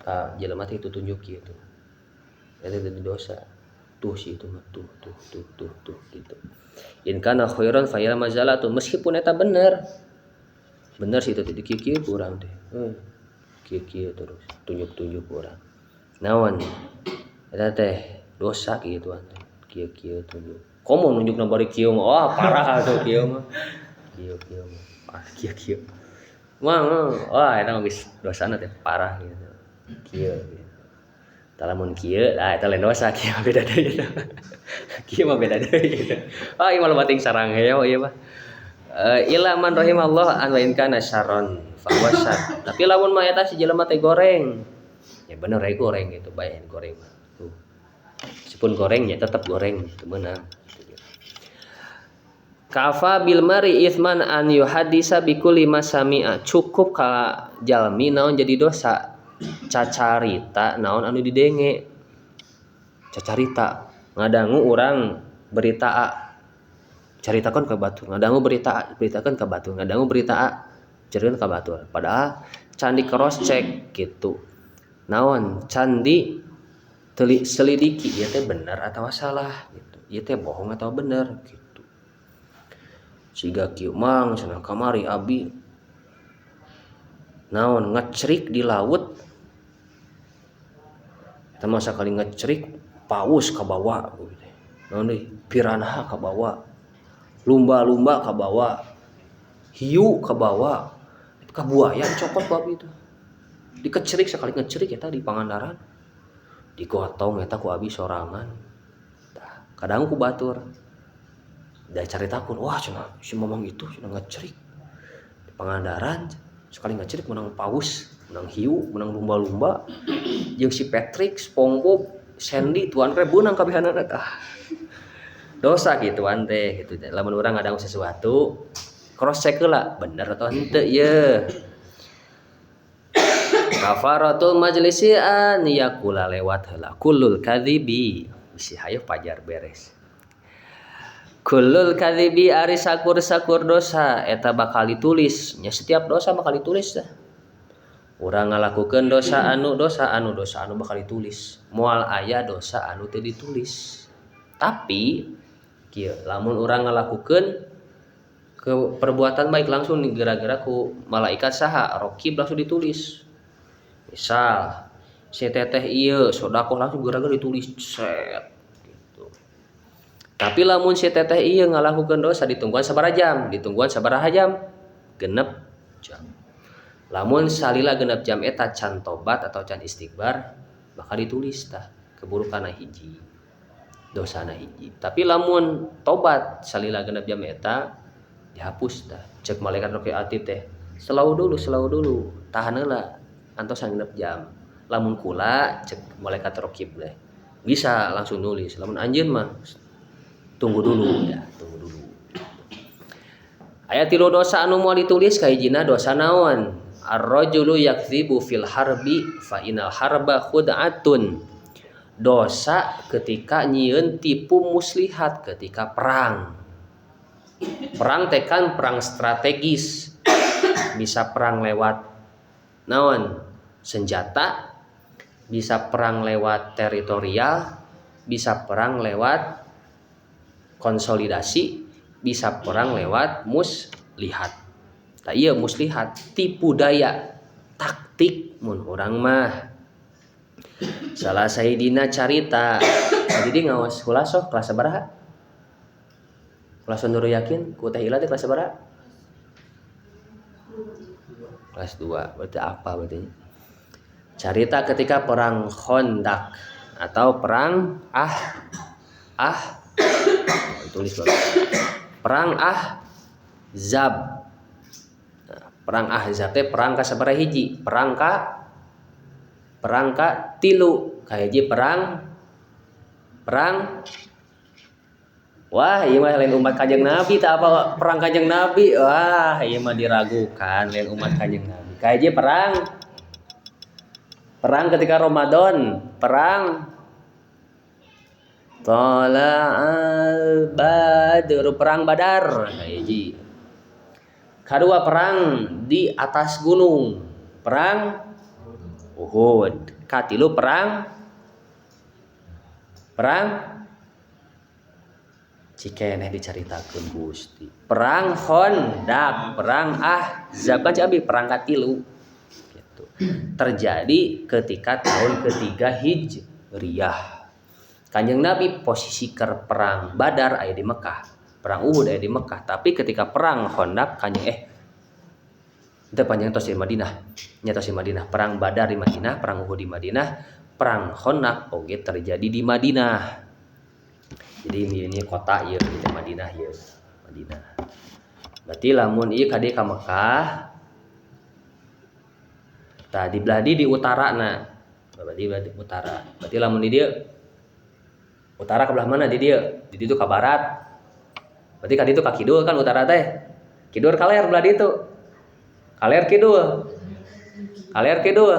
ka jelema teh itu tunjuk kitu. Eta jadi dosa. Tuh si itu mah tuh tuh tuh tuh tuh gitu. In kana khairan fa hiya mazalatun, meskipun eta bener. Bener sih itu teh kieu-kieu ku urang teh. Kieu-kieu terus tunjuk-tunjuk ku urang. Naon? Eta teh dosa kitu teh. Kieu-kieu tunjuk. Komo nunjukna bari kieu mah, wah parah atuh kieu mah. Kieu-kieu mah, ah kieu-kieu. Mah wah eta mah geus dosana teh parah gitu. Kieu gitu. Tah lamun kieu, ah eta lain dosa kieu mah beda deui gitu. Kieu mah beda deui gitu. Ah ieu mah loba teuing sarang heo ieu mah. Ila man rahimallah an wa in kana syarron fa huwa syarr. Tapi lamun mah eta si jelema teh goreng. Ya bener we goreng gitu, bae goreng mah. Tuh. Meskipun gorengnya tetap goreng teu meunang. Kafa bil mari ithman an yuhaddisa bi kulli ma sami'a. Cukup ka jalmi naon jadi dosa. Cacarita naon anu didenge. Cacarita ngadangu urang berita A, caritakeun ka batur, ngadangu berita A, beritakeun ka batur, ngadangu berita A, caritakeun ka batur. Padahal can di cross check gitu. Naon can di selidiki ieu teh bener atawa salah gitu. Ieu teh bohong atawa bener gitu. Siga kieu mang cenah kamari abi naon ngecerik di laut. Eta mah sakali ngecerik paus kabawa gitu. Naon deui piranha kabawa, lumba-lumba kabawa, hiu kabawa, ka buaya cokot ku abi teh. Dikecerik sakali ngecerik eta di Pangandaran. Digotong eta ku abi sorangan. Tah, kadang ku batur. Da caritakeun, wah cenah si mamang itu cenah ngecerik di Pangandaran sekali ngecerik menang paus, menang hiu, menang lumba-lumba, jeung si Patrick, SpongeBob, Sandy, tuan teh beunang kabehanana tah. Dosa gituan teh gitu. Lamun urang ngadangu sesuatu, cross check heula, bener atau henteu ieu. Kafaratul majlisi an yakula lewat heula kullul kadzibi. Bisi hayo pajar beres. Kullul kadzibi ari sakur-sakur dosa eta bakal ditulis. Nya setiap dosa bakal ditulis dah. Urang ngalakukeun dosa anu dosa anu dosa anu bakal ditulis. Moal aya dosa anu teu ditulis. Tapi kieu lamun urang ngalakukeun ke perbuatan baik langsung gara-gara ku malaikat saha raqib langsung ditulis. Misal si teteh ieu sedekah langsung gara-gara ditulis set gitu. Tapi lamun si teteh ieu ngalakukeun dosa ditungguan sabaraha jam, ditungguan sabaraha jam? Genep jam. Lamun salila genep jam eta can tobat atau can istighfar bakal ditulis tah keburukanna hiji, dosana hiji. Tapi lamun tobat salila genep jam eta dihapus tah. Cek malaikat raqib atid teh, selalu dulu, tahan heula antosan genep jam. Lamun kula cek malaikat raqib teh bisa langsung nulis. Lamun anjeun mah tunggu dulu ya, tunggu dulu. Aya tilu dosa anu moal ditulis, kahijina dosa naon? Ar-rajulu yakdzibu fil harbi fa innal harba khud'atun. Dosa ketika nyieun tipu muslihat ketika perang. Perang teh kan perang strategis. Bisa perang lewat naon? Senjata, bisa perang lewat teritorial, bisa perang lewat konsolidasi, bisa perang lewat muslihat. Tah ieu muslihat, tipu daya, taktik mun urang mah. Salah sahijina carita. Jadi ngaos khulasoh kelas sabaraha? Kelas Nurul Yakin ku Teh Ila teh kelas sabaraha? Kelas 2. Berarti apa berarti? Carita ketika perang Khandaq atau perang tulis bagus. Perang Ahzab. Nah, perang Ahzab teh perang ka sabaraha hiji? Perang ka tilu. Kahiji perang wah ieu mah lain umat Kanjeng Nabi tah apa perang Kanjeng Nabi. Wah ieu mah diragukan lain umat Kanjeng Nabi. Kahiji perang ketika Ramadan, perang Thala'al Badr, perang Badar kahiji. Kadua perang di atas gunung, perang Uhud. Katilu perang cikeneh dicaritakeun Gusti. Perang Khandaq, perang Ahzab kan abi perang katilu. Gitu. Terjadi ketika tahun ketiga Hijriah. Kanjeng Nabi posisi keur perang Badar aya di Mekah, perang Uhud aya di Mekah, tapi ketika perang Khandaq kanjeng itu panjang tos di Madinah. Nya tos di Madinah, perang Badar di Madinah, perang Uhud di Madinah, perang Khandaq oge terjadi di Madinah. Jadi ini kota ieu di Madinah ieu, Madinah. Berarti lamun ieu ka dieu ka Mekah, tah di belah di utarana. Berarti di utara. Berarti lamun di dieu utara ke belah mana di dieu? Di ditu ka barat. Berarti ka ditu ka kidul kan utara teh. Kidul kaler belah ditu. Kaler kidul. Kaler kidul.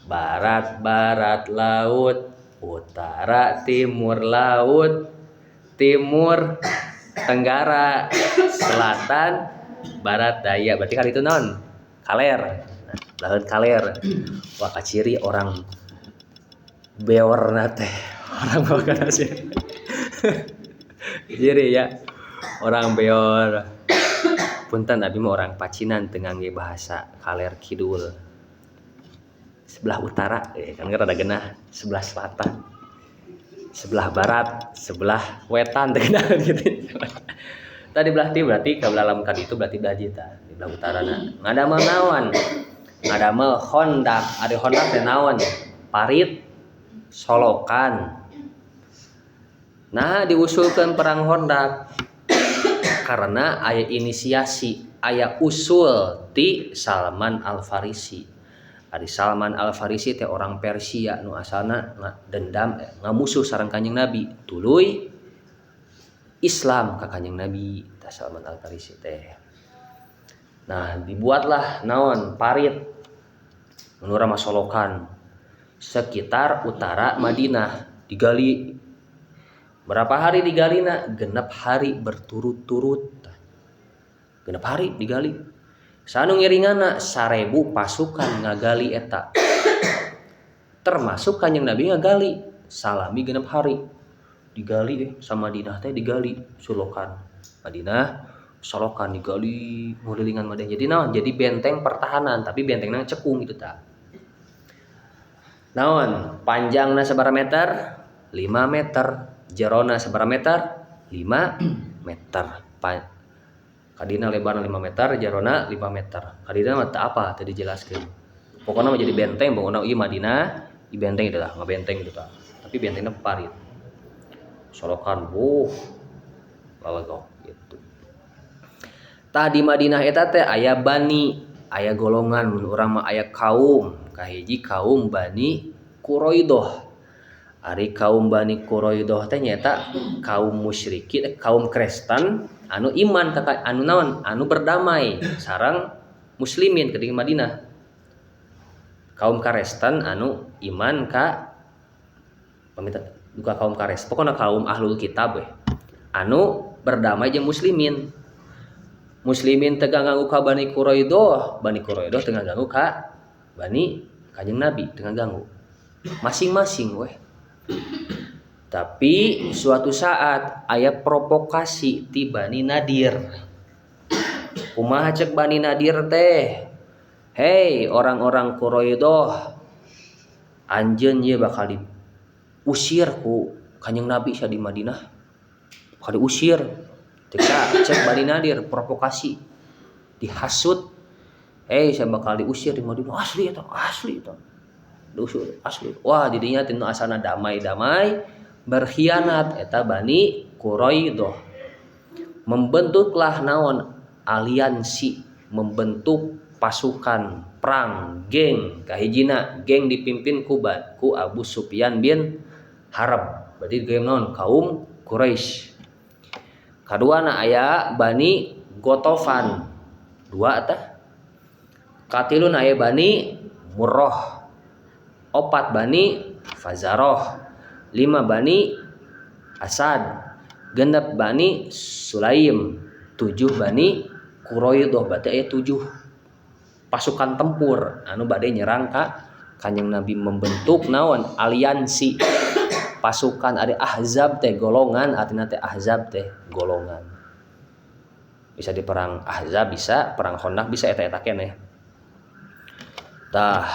Barat barat laut, utara timur laut, timur tenggara, selatan barat daya. Berarti kali itu non kaler. Nah, belahan kaler. Wah kaciri orang beorna teh, orang beor sih. Ciri ya, orang beor. Punten abi mah orang Pacinan teu ngangge bahasa kaler kidul. Sebelah utara, kan rada genah, sebelah selatan, sebelah barat, sebelah wetan teu genah gitu. Tadi belah ti berarti ka belah lamun ka ditu berarti belah dieu tah, di belah utarana. Ngadamel naon? Ngadamel Khandaq, ari Khandaq teh naon? Parit, solokan. Nah, diusulkeun perang Khandaq karena aya inisiasi, aya usul ti Salman Al-Farisi. Ari Salman Al-Farisi teh orang Persia nu asalna dendam ngamusuh sareng Kanjeng Nabi, tuluy Islam ka Kanjeng Nabi tah Salman Al-Farisi teh. Nah, dibuatlah naon parit mun urang mah solokan sekitar utara Madinah digali. Berapa hari digalina? 6 hari berturut-turut. 6 hari digali. Sanu ngiringanna 1000 pasukan ngagali eta. Termasuk Kanjeng Nabi ngagali salami 6 hari. Digali sama Madinah teh digali solokan. Madinah solokan digali ngulilingan Madinah. Jadi naon? Jadi benteng pertahanan, tapi bentengna cekung gitu tah. Naon? Panjangna sabaraha meter? 5 meter. Jerona sabaraha meter? 5 meter. Kadina lebarna 5 meter, jerona 5 meter. Kadina mah teu apa teu dijelaskeun. Pokona mah jadi benteng, pokona ieu Madinah, di benteng itu tah, ngabenteng itu tah. Tapi bentengna parit. Solokan, lalegok gitu. Tah di Madinah eta teh aya bani, aya golongan mun urang mah aya kaum, kahiji kaum Bani Quraidah. Ari kaum Bani Quraidah teh nyaeta kaum musyrikin, kaum Kristen anu iman ka anu naon, anu berdamai sareng muslimin ke di Madinah. Kaum Kristen anu iman ka pamita duka kaum Kristen, pokona kaum ahlul kitab we. Anu Berdamai jeung muslimin. Muslimin teu ngaganggu ka Bani Quraidah, Bani Quraidah teu ngaganggu ka Bani Kanjeng Nabi, teu ngaganggu. Masing-masing weh. Tapi suatu saat aya provokasi ti Bani Nadir. Kumaha cek Bani Nadir teh? Hei orang-orang Quraidah, anjeun ieu bakal diusir ku Kanjeng Nabi sia di Madinah. Bakal diusir. Cek cek Bani Nadir provokasi, dihasut. Hei saya bakal diusir di Madinah, asli eta, asli eta. Diusir asli. Wah, didinya tinu asana damai-damai berkhianat eta Bani Quraidah. Membentuklah naon aliansi, membentuk pasukan perang geng kahijina, geng dipimpin ku Abu Sufyan bin Harb. Berarti geng naon kaum Quraisy. Kaduana aya Bani Gotofan, dua tah. Katiluna aya Bani Murrah, opat Bani Fazaroh, lima Bani Asad, genep Bani Sulaim, tujuh Bani Quraidah. Berarti aya 7 pasukan tempur anu bade nyerang ka Kanjeng Nabi, membentuk naon aliansi pasukan. Ada ahzab teh golongan, artinya teh ahzab teh golongan. Bisa di perang ahzab bisa, perang Khandaq bisa, eta-eta keneh. Tah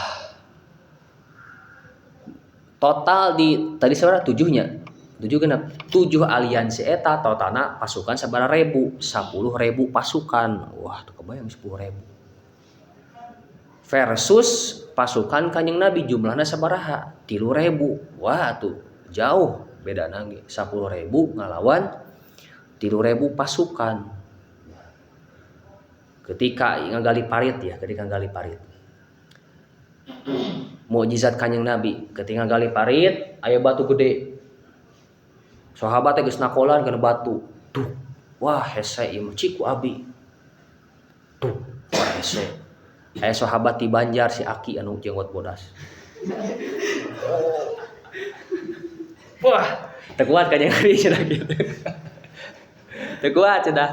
total di tadi sabaraha tujuhnya? 7 genep. 7 aliansi eta totalna pasukan sabaraha ribu? 10.000 pasukan. Wah, tuh kebayang 10.000. Versus pasukan Kanjeng Nabi jumlahna sabaraha? 3.000. Wah, tuh jauh bedana ge. 10.000 ngalawan 3.000 pasukan. Ketika ngagali parit ya, ketika ngagali parit. Mukjizat Kanjeng Nabi, ketika ngagali parit aya batu gede. Sahabat teh geus nakolan kana batu. Tuh, wah hese ieu mah ciku abi. Tuh, wah hese. Aya sahabat di Banjar si Aki anu jenggot bodas. Wah, teu kuat Kanjeng Nabi cenah kitu. Teu kuat cenah.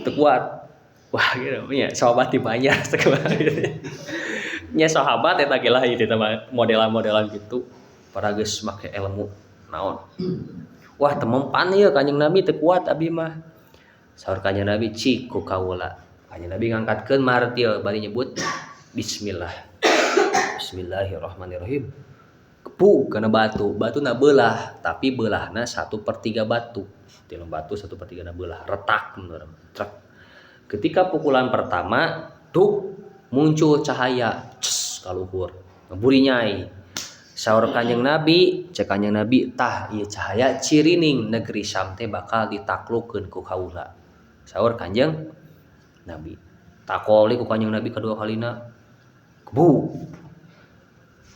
Teu kuat. Wah gitu nya sahabat di Banjar teu kuat gitu. Nya sahabat eta ge lah ieu teh modelan-modelan gitu. Para geus make ilmu naon. Wah temempan ieu Kanjeng Nabi teu kuat abi mah. Saur Kanjeng Nabi cik ku kaula. Kanjeng Nabi ngangkatkeun martil bari nyebut bismillah. Bismillahirrahmanirrahim. Kepuk kana batu, batuna beulah, tapi beulahna 1/3 batu. Tilu batu 1/3 na beulah, retak menurut. Trek. Ketika pukulan pertama, duk muncul cahaya, ces kaluhur. Ngeburinyai. Saur Kanjeng Nabi, cek Kanjeng Nabi, tah ieu cahaya cirining negeri Syam teh bakal ditaklukeun ku kaula. Saur Kanjeng Nabi. Takoli ku Kanjeng Nabi kedua kalina. Kebu.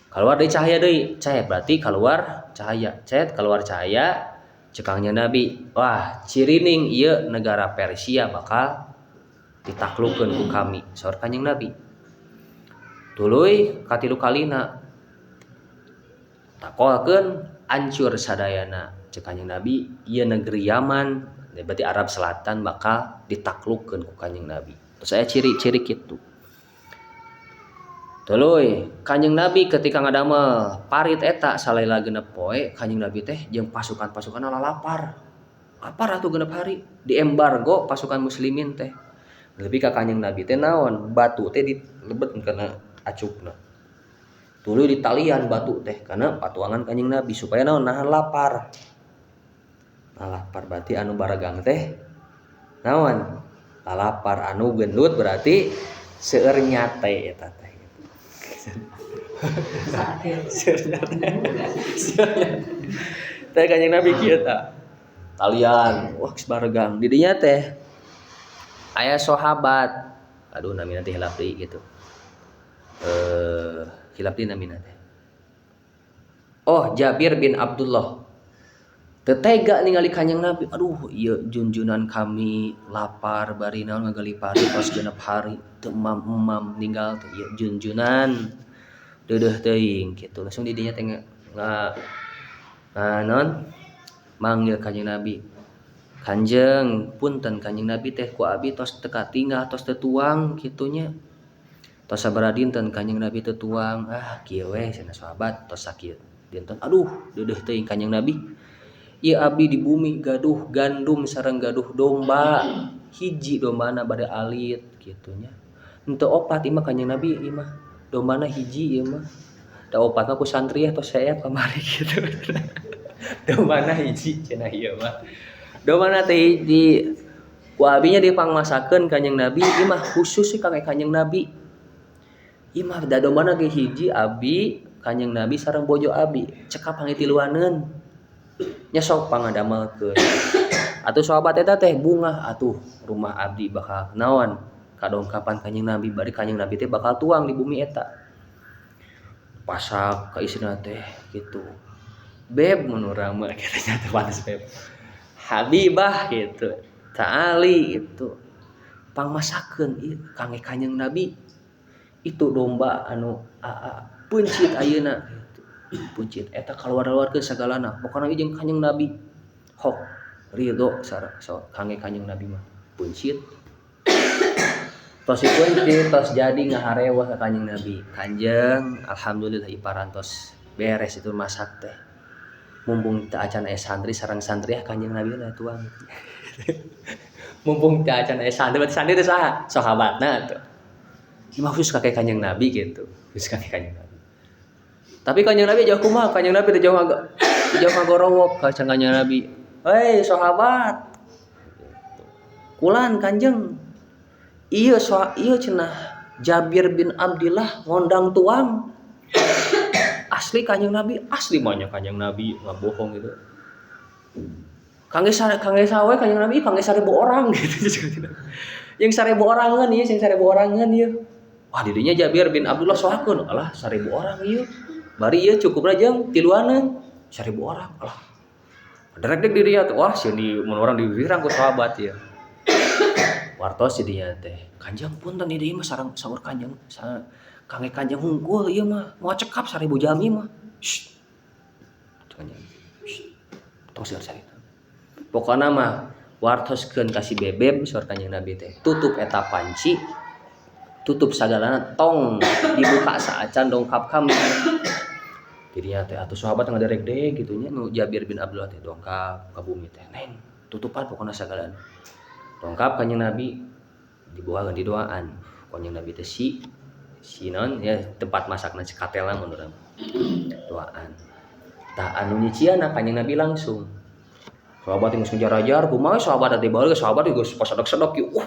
Keluar deui cahaya deui, cahaya berarti keluar cahaya, cet keluar cahaya. Cek Kanjeng Nabi, wah cirining ieu negara Persia bakal ditaklukeun ku kami. Saur Kanjeng Nabi. Tuluy katilu kalina takolkeun ancur sadayana. Cek Kanjeng Nabi, ieu negeri Yaman, berarti Arab Selatan bakal ditaklukeun ku Kanjeng Nabi. Terus aya ciri-ciri kitu. Tuluy Kanjeng Nabi ketika ngadamel parit eta salaila genep poe, Kanjeng Nabi teh jeung pasukan-pasukan lalapar. Lapar atuh genep hari, diembargo pasukan muslimin teh. Lebih ka Kanjeng Nabi teh naon? Batu teh dilebet kana acukna. Tuluy ditalian batu teh kana patuangan Kanjeng Nabi supaya naon? Nahan lapar. Nah, lapar berarti anu baregang teh naon? Lapar. Anu gendut berarti seueur nyate eta teh. Seueur nyate. Seueur nyate. Teh Kanjeng Nabi kieu tah. Talian, wah geus baregang. Di dinya teh aya sahabat. Aduh namina teh hilap deui gitu. Hilap deui namina teh. Oh, Jabir bin Abdullah. Teu tega ningali Kanjeng Nabi. Aduh, ieu junjunan kami lapar bari naon ngagali pari tos genep hari teu emam-emam ninggal teh ieu junjunan. Deudeuh teuing kitu. Langsung di dinya teh nga naon? Manggil Kanjeng Nabi. Kanjeng punten Kanjeng Nabi teh ku abi tos teu katinggal, tos teu tuang kitu nya. Tos sabaraha dinten Kanjeng Nabi teu tuang. Ah kieu we cenah sahabat tos sakieu dinten. Aduh deudeuh teuing Kanjeng Nabi. Ieu abdi di bumi gaduh gandum sareng gaduh domba. Hiji dombana bade alit kitu nya. Henteu opat ieu mah Kanjeng Nabi ieu mah. Dombana hiji ieu mah. Da opat mah ku santri tos seep kamari kitu. Dombana hiji cenah ieu mah. Dombana teh hiji. Ku abinya dipangmasakeun Kanjeng Nabi ieu mah khusus sih kangge Kanjeng Nabi. Ieu mah da dombana ge hiji abi Kanjeng Nabi sareng bojo abi cekap panggih tiluaneun. Nya sok pangadamelkeun. Atuh sahabat eta teh bungah atuh rumah abdi bakal naon kadongkapan Kanjeng Nabi bari Kanjeng Nabi teh bakal tuang di bumi eta. Pasak ka istrina teh kitu. Beb mun urang mah kitu nya teh panas beb. Habibah gitu, ta'ali gitu. Pangmasakeun ieu kangge Kanjeng Nabi. Itu domba anu aa peuncit ayeuna gitu. Peuncit eta kaluar-luarkeun sagalana. Pokona ieu jeung Kanjeng Nabi. Hok ridho sareng so kangge Kanjeng Nabi mah. Peuncit. Tos peuncit tos jadi ngaharewah ka Kanjeng Nabi. Kanjeng alhamdulillah iparantos beres itu masak teh. Mumpung teu acan aya santri sareng santriah Kanjeng Nabi lah tuang. Mumpung teu acan aya santri, berarti santri teh saha? Sahabatna atuh. Ieu mah khusus ka Kanjeng Nabi gitu. Khusus ka Kanjeng Nabi. Tapi Kanjeng Nabi jauh kumaha? Kanjeng Nabi teh jauh agak jauh ngagorowok ka Kanjeng Nabi. Hei sahabat. Kulan Kanjeng. Ieu ieu cenah Jabir bin Abdillah ngondang tuang. Asli Kanjeng Nabi, asli mah Kanjeng Nabi nggak bohong gitu. Kangge kangge sawe Kanjeng Nabi kangge 1000 orang gitu. Yang 1000 orangan ieu, sing 1000 orangan ieu. Wah didinya Jabir bin Abdullah soakeun, alah 1000 orang ieu. Bari ieu cukupna jeung tiluaneun 1000 orang. Alah. Derek dek dirinya tuh, wah sieun di mun urang diwirang ku sahabat ieu. Wartos didinya teh. Kanjeng punten ieu mah sareng saur Kanjeng kangge Kanjeng hungkul ieu mah moal cekap 1000 jalmi mah. Shh. Kanjeng. Shh. Tong seueur carita. Pokona mah wartoskeun ka si Bebeb saur Kanjeng Nabi teh. Tutup eta panci. Tutup sagalana tong dibuka saacan dongkap kami. Jadinya teh atuh sahabat ngaderek deh gitu nya nu Jabir bin Abdullah teh dongkap ka bumi teh. Neng, tutupan pokona sagalana. Dongkap Kanjeng Nabi dibuakeun didoaan. Kanjeng Nabi teh si naon ya tempat masakna si katela mun urang. Doaan. Tah anu nyiciana Kanjeng Nabi langsung. Sahabat geus ngejar-ajar kumaha sahabat teh bae sahabat geus pasedek-sedek ieu.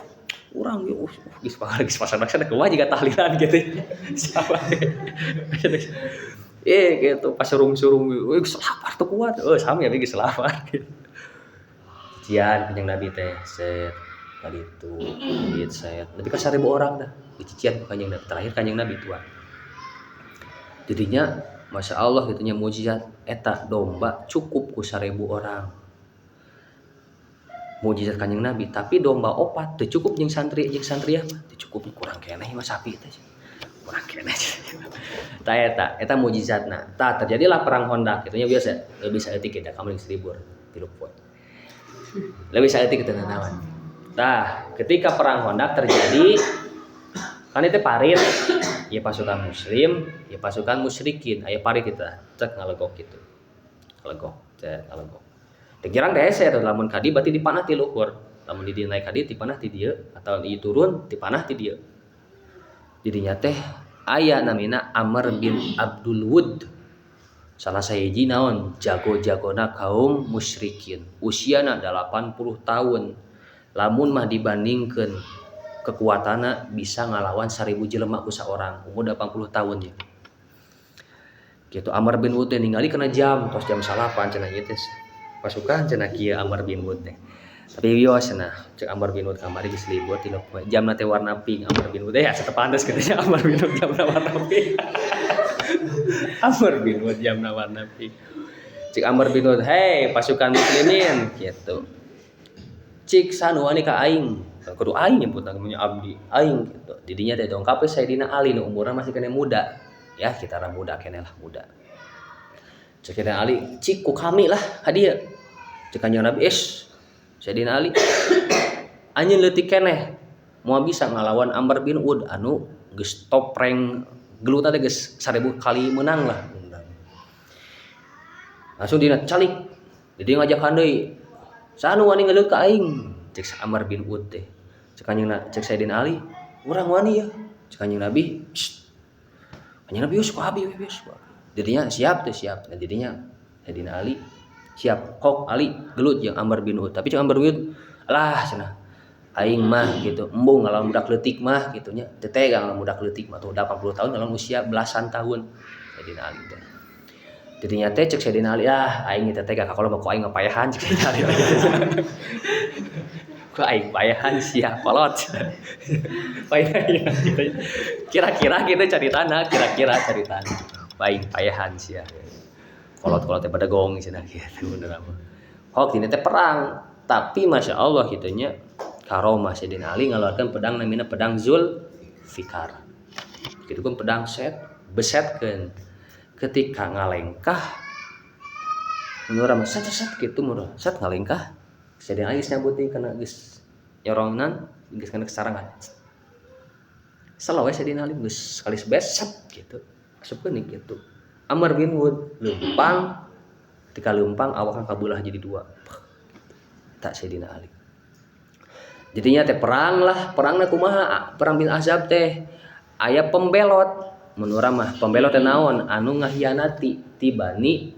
Urang ieu geus geus pasedek-sedek kumaha jiga tahlilan gitu. Sahabat. Gitu pas surung-surung geus lapar teu kuat. Sami abi geus lapar gitu. Cician Kanjeng Nabi teh set kaditu duit set lebih ka 1000 orang dah dicician ku Kanjeng Nabi. Terakhir Kanjeng Nabi tua. Jadinya Masya Allah gitu nya mujizat eta domba cukup ku 1000 orang. Mujizat Kanjeng Nabi, tapi domba opat teu cukup jeung santri jeung santriah mah teu cukup kurang keneh mah sapi teh. Kurang keneh. Tah eta, eta mujizatna. Tah terjadilah perang Khandaq kitu nya biasa lebih saeutik kita kamu geus libur 3 poe. Lebih saeutik kitu naon. Tah, ketika perang Khandaq terjadi kan itu parit, ya pasukan muslim, ya pasukan musyrikin, aya parit kita, cek ngalegok gitu. Ngalegok, cek ngalegok. Teu girang teh hese atuh lamun kadi berarti dipanah ti luhur. Lamun di dieu naik kadi dipanah ti dieu atau di turun dipanah ti dieu. Jadinya teh aya namina Amr bin Abdul Wud. Salah sahiji naon jago-jagona kaum musyrikin. Usiana 80 tahun. Lamun mah dibandingkeun kekuatanna bisa ngalawan 1000 jelema ku saorang umur 80 tahun ya. Gitu Amr bin Wud teh ningali kana jam tos jam 9 cenah ieu teh. Pasukan cenah kieu Amr bin Wud teh. Tapi wios cenah cek Amr bin Wud kamari geus libur 3 poe. Jamna teh warna pink Amr bin Wud teh asa teu pantes kitu nya Amr bin Wud jamna warna pink. Amr bin Wud jamna warna pink. Cek Amr bin Wud, "Hei pasukan muslimin," gitu. Cik sanuani ka aing. Kudu aing nyebut namanya abdi, aing gitu. Didinya teh dongkap Sayyidina Ali nu umurna masih keneh muda. Ya kita muda keneh lah muda. Cek Sayyidina Ali, "Cik ku kami lah ka dieu." Cek Kanjeng Nabi, "Es, Sayyidina Ali anjeun leutik keneh moal bisa ngalawan Amr bin Ud anu geus topreng gelut teh geus 1000 kali menang lah. Langsung dina calik. Jadi ngajakan deui. Saha nu wani ngelut ka aing? Cek Amr bin Ud teh. Cek kanjeng cek Sayyidina Ali, urang wani ya. Cek kanjeng Nabi, shh. Kanjeng Nabi geus ku abi geus. Jadinya siap teh siap. Nah, jadinya Sayyidina Ali siap. Hok Ali gelut jeung Amr bin Ud. Tapi cek Amr bin Ud, lah cenah aing mah gitu embung ngalawan budak leutik mah gitu nya teu tega ngalawan budak leutik mah tuh 80 tahun ngalawan usia belasan tahun Sayyidina Ali teh. Jadinya teh cek Sayyidina Ali, ah aing teh tega ka mah ku aing ngapayahan cek Sayyidina Ali. Ku aing payahan sia kolot. Payahan gitu. Kira-kira gitu caritana, kira-kira caritana. Aing payahan sia. Kolot-kolot teh pada gong cenah gitu bener mah. Hok dina teh perang, tapi masya Allah gitu nya karomah Sayyidina Ali ngaluarkeun pedang namina pedang Zul Fikar. Gitu kan pedang set besetkeun. Ketika ngalengkah menurut set set gitu murah set ngalengkah Sayyidina Ali geus nyabut deui kana geus nyorongnan geus kana kesarangan. Selawe Sayyidina Ali geus sekali sebes set gitu. Asupkeun gitu. Amr bin Wud lempang ketika lempang awakna kabelah jadi dua. Tak Sayyidina Ali. Jadinya teh perang lah, perangna kumaha? Perang bin Ahzab teh aya pembelot. Menurut mah pembelot teh naon? Anu ngahianati ti Bani